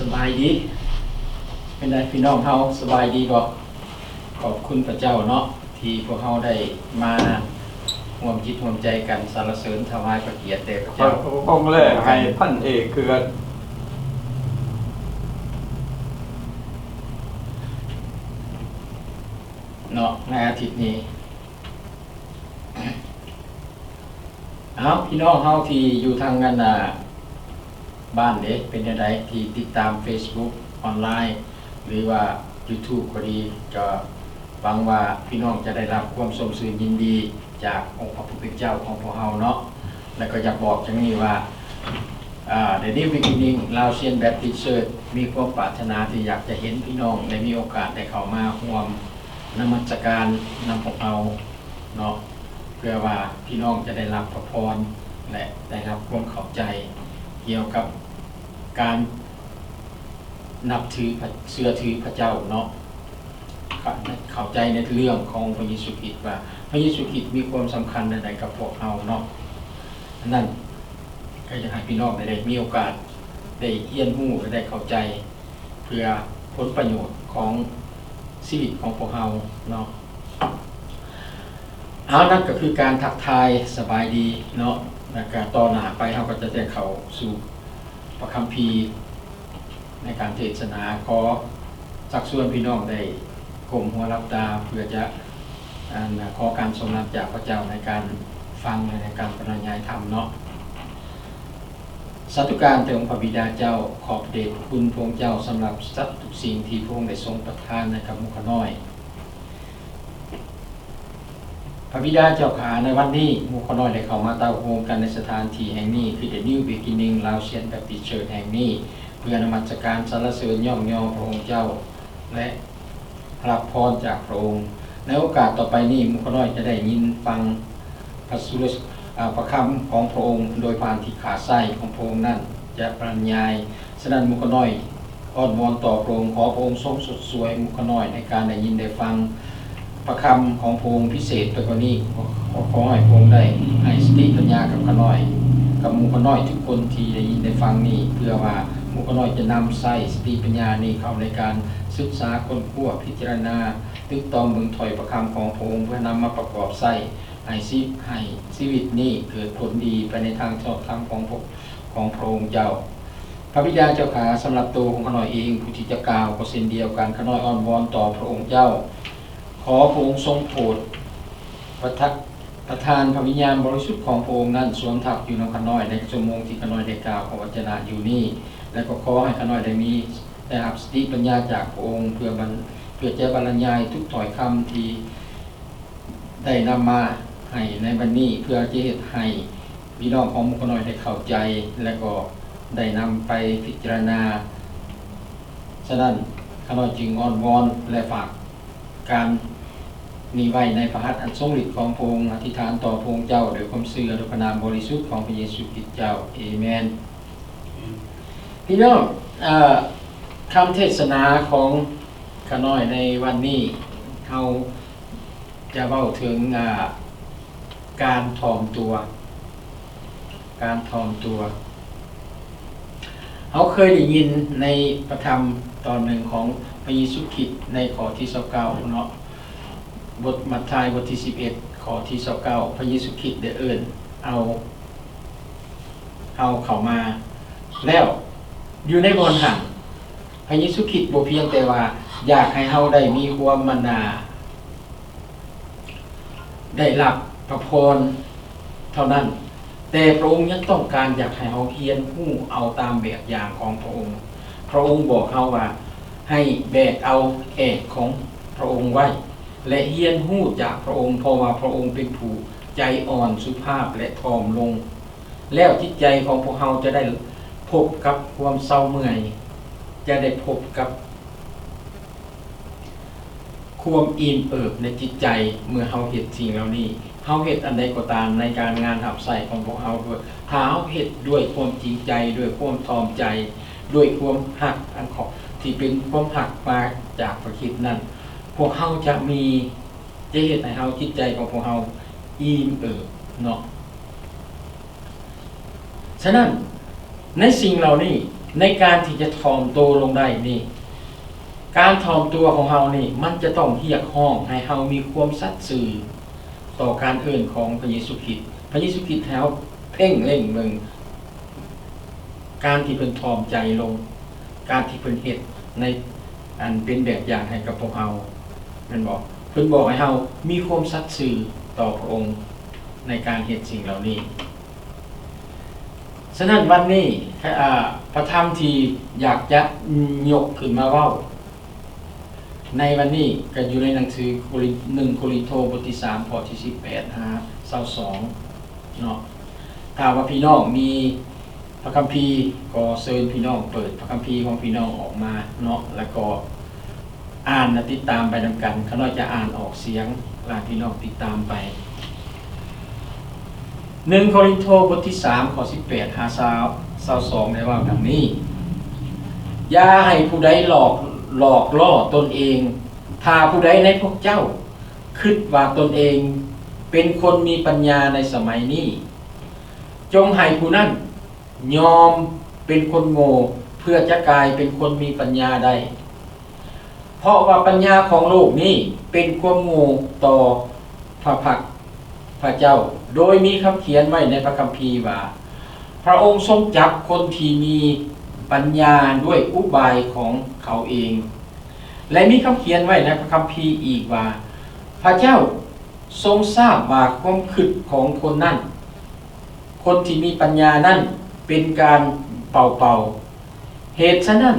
ສະບາຍດີ ເປັນໃດພີ່ນ້ອງເຮົາ ສະບາຍດີບໍ່? ຂອບຄຸນພະເຈົ້າເນາະ ທີ່ພວກເຮົາໄດ້ມາຮ່ວມຈິດຮ່ວມໃຈກັນສັນລະເສີນຖວາຍພະກຽດແດ່ພະເຈົ້າ. ພະອົງແລໃຫ້ພັນເອກເຂື່ອນເນາະ ໃນອາທິດນີ້. ເອົາ ພີ່ນ້ອງເຮົາທີ່ຢູ່ທາງອັນນ່າ ບ້ານເດ້ ເປັນແນວໃດທີ່ຕິດຕາມເຟສບຸກອອນລາຍ ຫຼືວ່າຢູທູບກໍດີ ກໍຫວັງວ່າພີ່ນ້ອງຈະໄດ້ຮັບຄວາມຊົມຊື່ນຍິນດີຈາກອົງພະຜູ້ເປັນເຈົ້າຂອງພວກເຮົາເນາະ. ແລ້ວກໍຢາກບອກຢ່າງນີ້ວ່າ ອາ The New Beginning Laotian Baptist Church ມີຄວາມປາດຖະໜາທີ່ຢາກຈະເຫັນພີ່ນ້ອງໄດ້ມີໂອກາດໄດ້ເຂົ້າມາຮ່ວມນະມັດສະການນຳພວກເຮົາເນາະ ເພື່ອວ່າພີ່ນ້ອງຈະໄດ້ຮັບພະພອນ ແລະ ໄດ້ຮັບຄວາມເຂົ້າໃຈກ່ຽວກັບການນັບຖື ເຊື່ອຖືພະເຈົ້າເນາະ ເຂົ້າໃຈໃນເລື່ອງຂອງພະເຢຊູຄຣິດວ່າ ພະເຢຊູຄຣິດມີຄວາມສຳຄັນແນວໃດກັບພວກເຮົາເນາະ. ອັນນັ້ນກໍຢາກໃຫ້ພີ່ນ້ອງໄດ້ ໄດ້ມີໂອກາດໄດ້ຮຽນຮູ້ ແລະ ໄດ້ເຂົ້າໃຈ ເພື່ອຜົນປະໂຫຍດຂອງຊີວິດຂອງພວກເຮົາເນາະ. ເອົາ ນັ້ນກໍຄືການທັກທາຍສະບາຍດີເນາະ ແລ້ວກໍຕໍ່ໜ້າໄປເຮົາກໍຈະໄດ້ເຂົ້າສູ່ພະຄຳພີໃນການເທດສະໜາ. ຂໍຊັກຊວນພີ່ນ້ອງໄດ້ກົ້ມຫົວຫຼັບຕາ ເພື່ອຈະ ອັນ ຂໍການຊົງນຳຈາກພະເຈົ້າໃນການຟັງ ແລະ ໃນການບັນລະຍາຍທຳເນາະ. ສາທຸການແດ່ອົງພະບິດາເຈົ້າ, ຂອບພະເດດພະຄຸນພະອົງເຈົ້າສຳລັບສັດທຸກສິ່ງທີ່ພະອົງໄດ້ຊົງປະທານໃຫ້ກັບໝູ່ຂ້ານ້ອຍ. ພະບິດາເຈົ້າຂ້າ, ໃນວັນນີ້ໝູ່ຂ້ານ້ອຍໄດ້ເຂົ້າມາເຕົ້າໂຮມກັນໃນສະຖານທີ່ແຫ່ງນີ້ ຄື The New Beginning Laotian Baptist Church ແຫ່ງນີ້ ເພື່ອນະມັດສະການສັນລະເສີນຍ້ອງຍໍພະອົງເຈົ້າ ແລະ ຮັບພອນຈາກພະອົງ. ໃນໂອກາດຕໍ່ໄປນີ້ ໝູ່ຂ້ານ້ອຍຈະໄດ້ຍິນຟັງພະສຸລະ ອາ ພະຄຳຂອງພະອົງ ໂດຍຜ່ານທີ່ຂ້າໃຊ້ຂອງພະອົງນັ້ນຈະບັນຍາຍ. ສະນັ້ນ ໝູ່ຂ້ານ້ອຍອ້ອນວອນຕໍ່ພະອົງ, ຂໍພະອົງຊົງຊົດສວຍໝູ່ຂ້ານ້ອຍໃນການໄດ້ຍິນໄດ້ຟັງພະຄຳຂອງພະອົງພິເສດໄປກວ່ານີ້. ຂໍ ຂໍໃຫ້ພະອົງໄດ້ໃຫ້ສະຕິປັນຍາກັບຂ້ານ້ອຍ, ກັບໝູ່ຂ້ານ້ອຍທຸກຄົນທີ່ໄດ້ຍິນໄດ້ຟັງນີ້, ເພື່ອວ່າໝູ່ຂ້ານ້ອຍຈະນຳໃຊ້ສະຕິປັນຍານີ້ເຂົ້າໃນການສຶກສາຄົ້ນຄວ້າ, ພິຈາລະນາ, ຕຶກຕອງເບິ່ງຖ້ອຍພະຄຳຂອງພະອົງ ເພື່ອນຳມາປະກອບໃຊ້ໃຫ້ຊີ ໃຫ້ຊີວິດນີ້ເກີດຜົນດີໄປໃນທາງຊອບທຳຂອງພະ ຂອງພະອົງເຈົ້າ. ພະບິດາເຈົ້າຂ້າ, ສຳລັບໂຕຂອງຂ້ານ້ອຍເອງ ຜູ້ທີ່ຈະກ່າວກໍເຊັ່ນດຽວກັນ, ຂ້ານ້ອຍອ້ອນວອນຕໍ່ພະອົງເຈົ້າ, ຂໍພະອົງຊົງໂປດປະທະ ປະທານພະວິນຍານບໍລິສຸດຂອງພະອົງນັ້ນສວມທັບຢູ່ນຳຂ້ານ້ອຍໃນຊົ່ວໂມງທີ່ຂ້ານ້ອຍໄດ້ກ່າວພະວະຈະນະຢູ່ນີ້, ແລະ ກໍຂໍໃຫ້ຂ້ານ້ອຍໄດ້ມີ ໄດ້ຮັບສະຕິປັນຍາຈາກພະອົງ ເພື່ອບັນ ເພື່ອຈະບັນລະຍາຍທຸກຖ້ອຍຄຳທີ່ໄດ້ນຳມາໃຫ້ໃນວັນນີ້ ເພື່ອຈະເຮັດໃຫ້ພີ່ນ້ອງຂອງໝູ່ຂ້ານ້ອຍໄດ້ເຂົ້າໃຈ ແລະ ກໍໄດ້ນຳໄປພິຈາລະນາ. ສະນັ້ນ ຂ້ານ້ອຍຈຶ່ງອ້ອນວອນ ແລະ ຝາກການນີ້ໄວ້ໃນພະຫັດອັນຊົງລິດຂອງພະອົງ, ອະທິຖານຕໍ່ພະອົງເຈົ້າດ້ວຍຄວາມເຊື່ອ ດ້ວຍພະນາມບໍລິສຸດຂອງພະເຢຊູຄຣິດເຈົ້າ. ເອເມນ. ພີ່ນ້ອງ, ເອີ, ຄຳເທດສະໜາຂອງຂ້ານ້ອຍໃນວັນນີ້ ເຮົາຈະເວົ້າເຖິງ, ອາ, ການຖ່ອມຕົວ, ການຖ່ອມຕົວ. ເຮົາເຄີຍໄດ້ຍິນໃນພະທຳຕອນໜຶ່ງຂອງພະເຢຊູຄຣິດໃນຂໍ້ທີຊາວເກົ້າເນາະ, ບົດມັດທາຍ ບົດທີສິບເອັດ ຂໍ້ທີຊາວເກົ້າ, ພະເຢຊູຄຣິດໄດ້ເອີ້ນເອົາ ເຮົາເຂົ້າມາແລ້ວ ຢູ່ໃນບ່ອນຫັ້ນ ພະເຢຊູຄຣິດບໍ່ພຽງແຕ່ວ່າຢາກໃຫ້ເຮົາໄດ້ມີຄວາມມານາ ໄດ້ຮັບພະພອນເທົ່ານັ້ນ, ແຕ່ພະອົງຍັງຕ້ອງການຢາກໃຫ້ເຮົາຮຽນຮູ້ເອົາຕາມແບບຢ່າງຂອງພະອົງ. ພະອົງບອກເຮົາວ່າ ໃຫ້ແບກເອົາແອກຂອງພະອົງໄວ້ ແລະ ຮຽນຮູ້ຈາກພະອົງ, ເພາະວ່າພະອົງເປັນຜູ້ໃຈອ່ອນ, ສຸພາບ ແລະ ຖ່ອມລົງ. ແລ້ວຈິດໃຈຂອງພວກເຮົາຈະໄດ້ພົບກັບຄວາມເຊົາເມື່ອຍ, ຈະໄດ້ພົບກັບຄວາມອີ່ມເອີບໃນຈິດໃຈເມື່ອເຮົາເຮັດສິ່ງເຫຼົ່ານີ້. ເຮົາເຮັດອັນໃດກໍຕາມໃນການງານຮັບໃຊ້ຂອງພວກເຮົາດ້ວຍ, ຖ້າເຮົາເຮັດດ້ວຍຄວາມຈິງໃຈ, ດ້ວຍຄວາມຖ່ອມໃຈ, ດ້ວຍຄວາມຮັກອັນຂອງ, ທີ່ເປັນຄວາມຮັກມາຈາກພະຄຣິດນັ້ນ, ພວກເຮົາຈະມີ, ຈະເຮັດໃຫ້ເຮົາ, ຈິດໃຈຂອງພວກເຮົາອີ່ມເອີບເນາະ. ສະນັ້ນ ໃນສິ່ງເຫຼົ່ານີ້ ໃນການທີ່ຈະຖ່ອມໂຕລົງໄດ້ນີ້, ການຖ່ອມຕົວຂອງເຮົານີ້ ມັນຈະຕ້ອງຮຽກຮ້ອງໃຫ້ເຮົາມີຄວາມສັດຊື່ຕໍ່ການເອີ້ນຂອງພະເຢຊູຄຣິດ. ພະເຢຊູຄຣິດໃຫ້ເຮົາເພັ່ງເລັງເບິ່ງການທີ່ເພິ່ນຖ່ອມໃຈລົງ, ການທີ່ເພິ່ນເຮັດໃນ ອັນເປັນແບບຢ່າງໃຫ້ກັບພວກເຮົາ, ແມ່ນບໍ່? ເພິ່ນບອກໃຫ້ເຮົາມີຄວາມສັດຊື່ຕໍ່ພະອົງໃນການເຮັດສິ່ງເຫຼົ່ານີ້. ສະນັ້ນວັນນີ້ ອາ ພະທຳທີ່ຢາກຈະຍົກຂຶ້ນມາເວົ້າໃນວັນນີ້ ກໍຢູ່ໃນໜັງສືໂຄລິນ ໜຶ່ງໂຄລິນໂທ ບົດທີສາມ ຂໍ້ທີສິບແປດຫາຊາວສອງເນາະ. ຖ້າວ່າພີ່ນ້ອງມີພະຄຳພີ ກໍເຊີນພີ່ນ້ອງເປີດພະຄຳພີຂອງພີ່ນ້ອງອອກມາເນາະ ແລ້ວກໍ ອ່ານ ແລະ ຕິດຕາມໄປນຳກັນ. ຂ້ານ້ອຍຈະອ່ານອອກສຽງ ແລະ ໃຫ້ພີ່ນ້ອງຕິດຕາມໄປ. ໜຶ່ງໂຄລິນໂທ ບົດທີສາມ ຂໍ້ສິບແປດຫາຊາວ ຊາວສອງ ໄດ້ເວົ້າດັ່ງນີ້, ຢ່າໃຫ້ຜູ້ໃດຫຼອກ ຫຼອກລໍ້ຕົນເອງ. ຖ້າຜູ້ໃດໃນພວກເຈົ້າຄິດວ່າຕົນເອງເປັນຄົນມີປັນຍາໃນສະໄໝນີ້, ຈົ່ງໃຫ້ຜູ້ນັ້ນ ຍອມເປັນຄົນໂງ່ ເພື່ອຈະກາຍເປັນຄົນມີປັນຍາໄດ້. ເພາະວ່າປັນຍາຂອງໂລກນີ້ເປັນຄວາມໂງ່ຕໍ່ພະພັກພະເຈົ້າ, ໂດຍມີຄຳຂຽນໄວ້ໃນພະຄຳພີວ່າ, ພະອົງຊົງຈັບຄົນທີ່ມີປັນຍາດ້ວຍອຸບາຍຂອງເຂົາເອງ. ແລະ ມີຄຳຂຽນໄວ້ໃນພະຄຳພີອີກວ່າ, ພະເຈົ້າຊົງຊາບວ່າຄວາມຄິດຂອງຄົນນັ້ນ ຄົນທີ່ມີປັນຍານັ້ນເປັນການເປົ່າໆ. ເຫດສະນັ້ນ,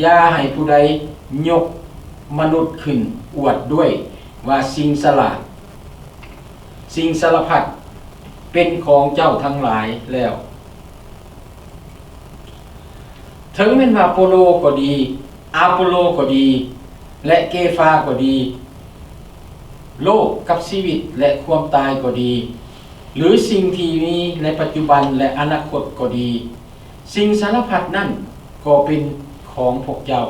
ຢ່າໃຫ້ຜູ້ໃດຍົກມະນຸດຂຶ້ນອວດດ້ວຍວ່າສິ່ງສະຫຼາດ, ສິ່ງສາລະພັດເປັນຂອງເຈົ້າທັງຫຼາຍແລ້ວ. ເຖິງແມ່ນວ່າໂປໂລກໍດີ, ອາໂປໂລກໍດີ ແລະ ເກຟາກໍດີ, ໂລກກັບຊີວິດ ແລະ ຄວາມຕາຍກໍດີ, ຫຼື ສິ່ງທີ່ມີໃນປັດຈຸບັນ ແລະ ອະນາຄົດກໍດີ, ສິ່ງສາລະພັດນັ້ນກໍເປັນຂອງພວກເຈົ້າ.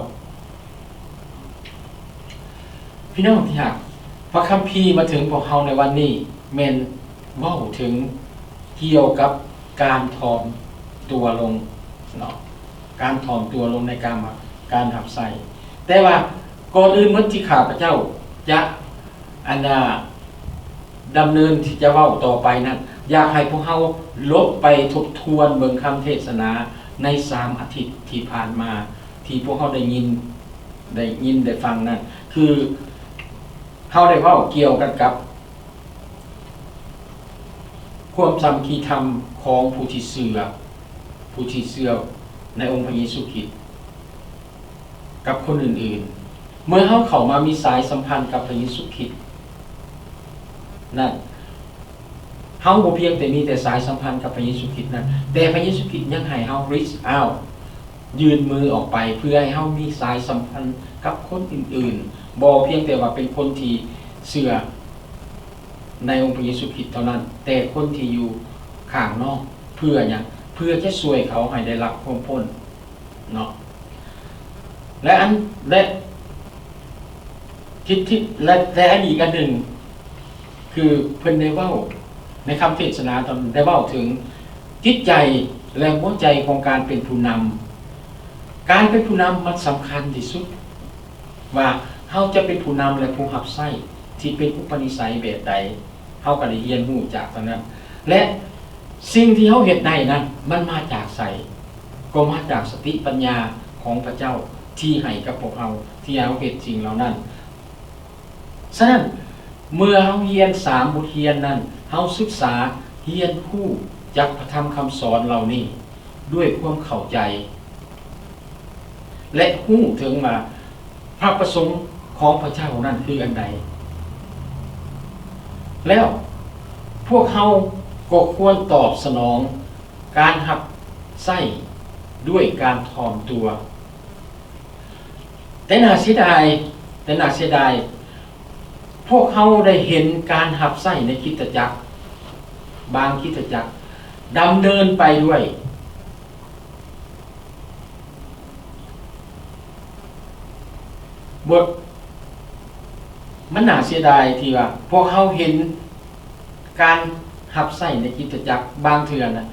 ພີ່ນ້ອງທີ່ຮັກ, ພະຄຳພີມາເຖິງພວກເຮົາໃນວັນນີ້ ແມ່ນເວົ້າເຖິງກ່ຽວກັບການຖ່ອມຕົວລົງເນາະ, ການຖ່ອມຕົວລົງໃນການ ການຮັບໃຊ້. ແຕ່ວ່າກ່ອນອື່ນໝົດທີ່ຂ້າພະເຈົ້າຈະ ອັນ ດຳເນີນທີ່ຈະເວົ້າຕໍ່ໄປນັ້ນ, ຢາກໃຫ້ພວກເຮົາລົບໄປທົບທວນເບິ່ງຄຳເທດສະໜາໃນສາມອາທິດທີ່ຜ່ານມາ ທີ່ພວກເຮົາໄດ້ຍິນ ໄດ້ຍິນໄດ້ຟັງນັ້ນ, ຄືເຮົາໄດ້ເວົ້າກ່ຽວກັນກັບຄວາມສາມັກຄີທຳຂອງຜູ້ທີ່ເຊື່ອ, ຜູ້ທີ່ເຊື່ອໃນອົງພະເຢຊູຄຣິດ ກັບຄົນອື່ນໆ. ເມື່ອເຮົາເຂົ້າມາມີສາຍສຳພັນກັບພະເຢຊູຄຣິດນັ້ນ, ເຮົາບໍ່ພຽງແຕ່ມີແຕ່ສາຍສຳພັນກັບພະເຢຊູຄຣິດນັ້ນ, ແຕ່ພະເຢຊູຄຣິດຍັງໃຫ້ເຮົາ reach out ຍື່ນມືອອກໄປ ເພື່ອໃຫ້ເຮົາມີສາຍສຳພັນກັບຄົນອື່ນໆ, ບໍ່ພຽງແຕ່ວ່າເປັນຄົນທີ່ເຊື່ອໃນອົງພະເຢຊູຄຣິດເທົ່ານັ້ນ, ແຕ່ຄົນທີ່ຢູ່ຂ້າງນອກ. ເພື່ອຫຍັງ? ເພື່ອຈະຊ່ວຍເຂົາໃຫ້ໄດ້ຮັບຄວາມພົ້ນເນາະ. ແລະ ອັນ ແລະ ທິດ ທິດ ແລະ ແລະ ອັນອີກອັນໜຶ່ງ ຄືເພິ່ນໄດ້ເວົ້າໃນຄຳເທດສະໜາຕອນ ໄດ້ເວົ້າເຖິງຈິດໃຈ ແລະ ຫົວໃຈຂອງການເປັນຜູ້ນຳ. ການເປັນຜູ້ນຳມັນສຳຄັນທີ່ສຸດ ວ່າເຮົາຈະເປັນຜູ້ນຳ ແລະ ຜູ້ຮັບໃຊ້ທີ່ເປັນອຸປະນິໄສແບບໃດ, ເຮົາກໍໄດ້ຮຽນຮູ້ຈາກຕອນນັ້ນ ແລະ ສິ່ງທີ່ເຮົາເຮັດໄດ້ນັ້ນ ມັນມາຈາກໃສ? ກໍມາຈາກສະຕິປັນຍາຂອງພະເຈົ້າທີ່ໃຫ້ກັບພວກເຮົາ ທີ່ໃຫ້ເຮົາເຮັດສິ່ງເຫຼົ່ານັ້ນ. ສະນັ້ນ, ເມື່ອເຮົາຮຽນສາມບົດຮຽນນັ້ນ, ເຮົາສຶກສາຮຽນຮູ້ຈັກພະທຳຄຳສອນເຫຼົ່ານີ້ດ້ວຍຄວາມເຂົ້າໃຈ ແລະ ຮູ້ເຖິງວ່າ ພະປະສົງຂອງພະເຈົ້ານັ້ນຄືອັນໃດ? ແລ້ວພວກເຮົາກໍຄວນຕອບສະໜອງການຮັບໃຊ້ດ້ວຍການຖ່ອມຕົວ. ແຕ່ໜ້າເສຍດາຍ, ແຕ່ໜ້າເສຍດາຍ, ພວກເຮົາໄດ້ເຫັນການຮັບໃຊ້ໃນຄຣິສຕະຈັກ, ບາງຄຣິສຕະຈັກດຳເນີນໄປດ້ວຍ ບົດ ມັນໜ້າເສຍດາຍທີ່ວ່າພວກເຮົາເຫັນການຮັບໃຊ້ໃນຄຣິສຕະຈັກບາງເທື່ອນະ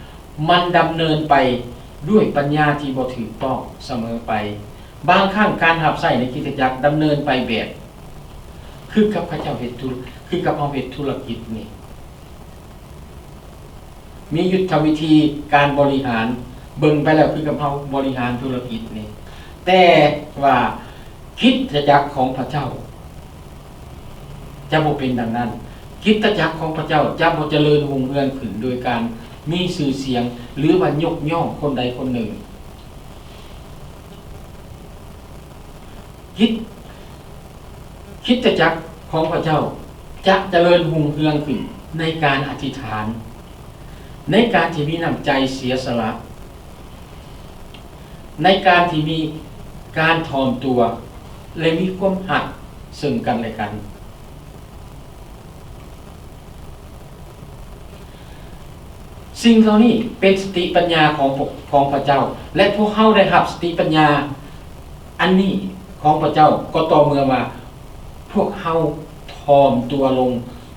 ມັນດຳເນີນໄປ ດ້ວຍປັນຍາທີ່ບໍ່ຖືກຕ້ອງສະເໝີໄປ. ບາງຄັ້ງການຮັບໃຊ້ໃນຄຣິສຕະຈັກດຳເນີນໄປແບບ ຄືກັບເຂົາເຈົ້າເຮັດທຸລະ ຄືກັບເຮົາເຮັດທຸລະກິດນີ້ ມີຍຸດທະວິທີການບໍລິຫານ ເບິ່ງໄປແລ້ວຄືກັບເຮົາບໍລິຫານທຸລະກິດນີ້ ແຕ່ວ່າຄຣິສຕະຈັກຂອງພະເຈົ້າຈະບໍ່ເປັນດັ່ງນັ້ນ. ຄຣິສຕະຈັກຂອງພະເຈົ້າຈະບໍ່ຈະເລີນຮຸ່ງເຮືອງຂຶ້ນໂດຍການມີຊື່ສຽງ ຫຼືວ່າຍົກຍ້ອງຄົນໃດຄົນໜຶ່ງ. ຄຣິສ ຄຣິສຕະຈັກຂອງພະເຈົ້າຈະຈະເລີນຮຸ່ງເຮືອງຂຶ້ນໃນການອະທິຖານ, ໃນການທີ່ມີນ້ຳໃຈເສຍສະຫຼະ, ໃນການທີ່ມີການຖ່ອມຕົວ ແລະ ມີຄວາມຮັກເຊິ່ງກັນແລະກັນ. ສິ່ງເຫຼົ່ານີ້ເປັນສະຕິປັນຍາຂອງພວກ ຂອງພະເຈົ້າ ແລະ ພວກເຮົາໄດ້ຮັບສະຕິປັນຍາອັນນີ້ຂອງພະເຈົ້າ ກໍຕໍ່ເມື່ອວ່າພວກເຮົາຖ່ອມຕົວລົງ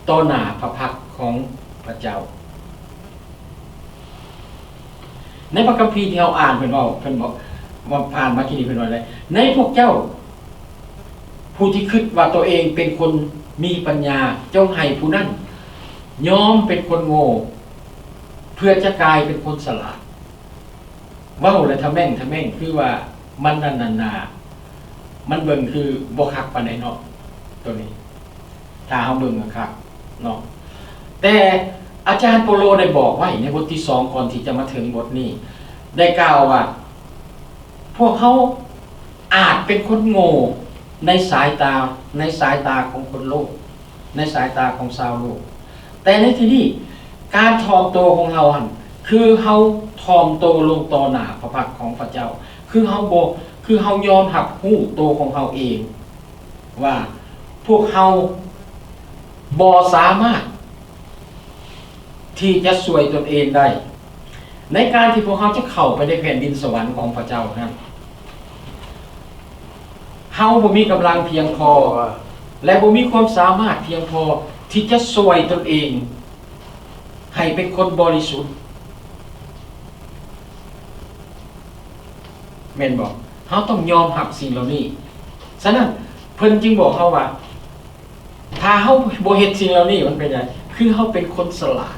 ຕໍ່ໜ້າພະພັກຂອງພະເຈົ້າ. ໃນພະຄຳພີທີ່ເຮົາອ່ານ ເພິ່ນເວົ້າ ເພິ່ນບອກວ່າ ຜ່ານມາທີ່ນີ້ ເພິ່ນວ່າໃດ? ໃນພວກເຈົ້າ ຜູ້ທີ່ຄິດວ່າຕົວເອງເປັນຄົນມີປັນຍາ ຈົ່ງໃຫ້ຜູ້ນັ້ນຍອມເປັນຄົນໂງ່ ເພື່ອຈະກາຍເປັນຄົນສະຫຼາດ. ເວົ້າແລ້ວທະແມ່ງທະແມ່ງ ຄືວ່າມັນນັ້ນນາ ມັນເບິ່ງຄືບໍ່ຄັກປານໃດເນາະ ໂຕນີ້ ຖ້າເຮົາເບິ່ງຄັກໆເນາະ. ແຕ່ອາຈານໂປໂລໄດ້ບອກໄວ້ໃນບົດທີສອງ ກ່ອນທີ່ຈະມາເຖິງບົດນີ້ ໄດ້ກ່າວວ່າ ພວກເຮົາອາດເປັນຄົນໂງ່ໃນສາຍຕາ ໃນສາຍຕາຂອງຄົນໂລກ ໃນສາຍຕາຂອງຊາວໂລກ, ແຕ່ໃນທີ່ນີ້ ການຖ່ອມໂຕຂອງເຮົາຫັ້ນ ຄືເຮົາຖ່ອມໂຕລົງຕໍ່ໜ້າພະພັກຂອງພະເຈົ້າ, ຄືເຮົາບໍ່ ຄືເຮົາຍອມຮັບຮູ້ໂຕຂອງເຮົາເອງວ່າ ພວກເຮົາບໍ່ສາມາດ ທີ່ຈະຊ່ວຍຕົນເອງໄດ້. ໃນການທີ່ພວກເຮົາຈະເຂົ້າໄປໃນແຜ່ນດິນສະຫວັນຂອງພະເຈົ້ານັ້ນ, ເຮົາບໍ່ມີກຳລັງພຽງພໍ ແລະ ບໍ່ມີຄວາມສາມາດພຽງພໍທີ່ຈະຊ່ວຍຕົນເອງໃຫ້ເປັນຄົນບໍລິສຸດ, ແມ່ນບໍ່? ເຮົາຕ້ອງຍອມຮັບສິ່ງເຫຼົ່ານີ້. ສະນັ້ນ ເພິ່ນຈຶ່ງບອກເຮົາວ່າ ຖ້າເຮົາບໍ່ເຮັດສິ່ງເຫຼົ່ານີ້ ມັນເປັນຫຍັງ? ຄືເຮົາເປັນຄົນສະຫຼາດ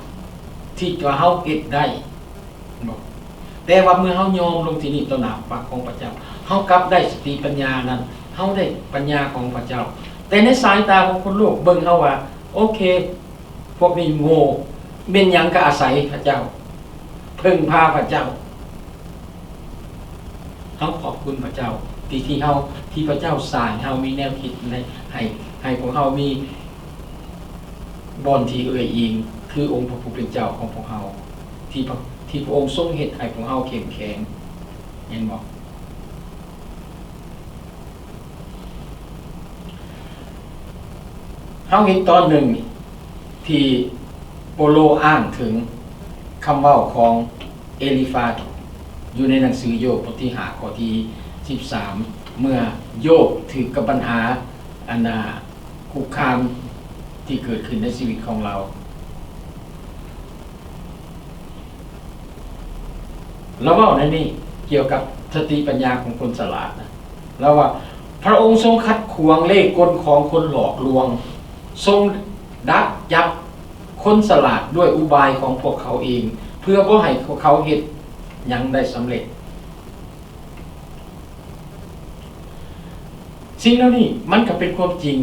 ທີ່ວ່າເຮົາເຮັດໄດ້ເນາະ, ແຕ່ວ່າເມື່ອເຮົາຍອມລົງທີ່ນີ້ຕໍ່ໜ້າພະພັກຂອງພະເຈົ້າ, ເຮົາກັບໄດ້ສະຕິປັນຍານັ້ນ, ເຮົາໄດ້ປັນຍາຂອງພະເຈົ້າ. ແຕ່ໃນສາຍຕາຂອງຄົນໂລກເບິ່ງເຮົາວ່າ ໂອເຄ ພວກນີ້ໂງ່, ແມ່ນຫຍັງກໍອາໄສພະເຈົ້າ, ເພິ່ງພາພະເຈົ້າ. ເຮົາຂອບຄຸນພະເຈົ້າ ທີ່ ທີ່ເຮົາ ທີ່ພະເຈົ້າສ້າງໃຫ້ເຮົາມີແນວຄິດໃນ ໃຫ້ ໃຫ້ພວກເຮົາມີບ່ອນທີ່ເອື້ອຍອີງ ຄືອົງພະຜູ້ເປັນເຈົ້າຂອງພວກເຮົາ ທີ່ພະ ທີ່ພະອົງຊົງເຮັດໃຫ້ພວກເຮົາເຂັ້ມແຂງ. ແມ່ນບໍ່? ເຮົາເຫັນຕອນໜຶ່ງທີ່ໂປໂລອ້າງເຖິງຄຳເວົ້າຂອງເອລີຟາດ ຢູ່ໃນໜັງສືໂຢບບົດທີຫ້າ ຂໍ້ທີສິບສາມ ເມື່ອໂຢບຖືກກັບບັນຫາ ອັນນ່າ ຄຸກຄາມທີ່ເກີດຂຶ້ນໃນຊີວິດຂອງລາວ. ລາວເວົ້າໃນນີ້ກ່ຽວກັບສະຕິປັນຍາຂອງຄົນສະຫຼາດນະ. ລາວວ່າ ພະອົງຊົງຂັດຂວາງເລ່ກົນຂອງຄົນຫຼອກລວງ, ຊົງດັກຈັບຄົນສະຫຼາດດ້ວຍອຸບາຍຂອງພວກເຂົາເອງ, ເພື່ອບໍ່ໃຫ້ພວກເຂົາເຮັດຫຍັງໄດ້ສຳເລັດ. ສິ່ງເຫຼົ່ານີ້ມັນກໍເປັນຄວາມຈິງ,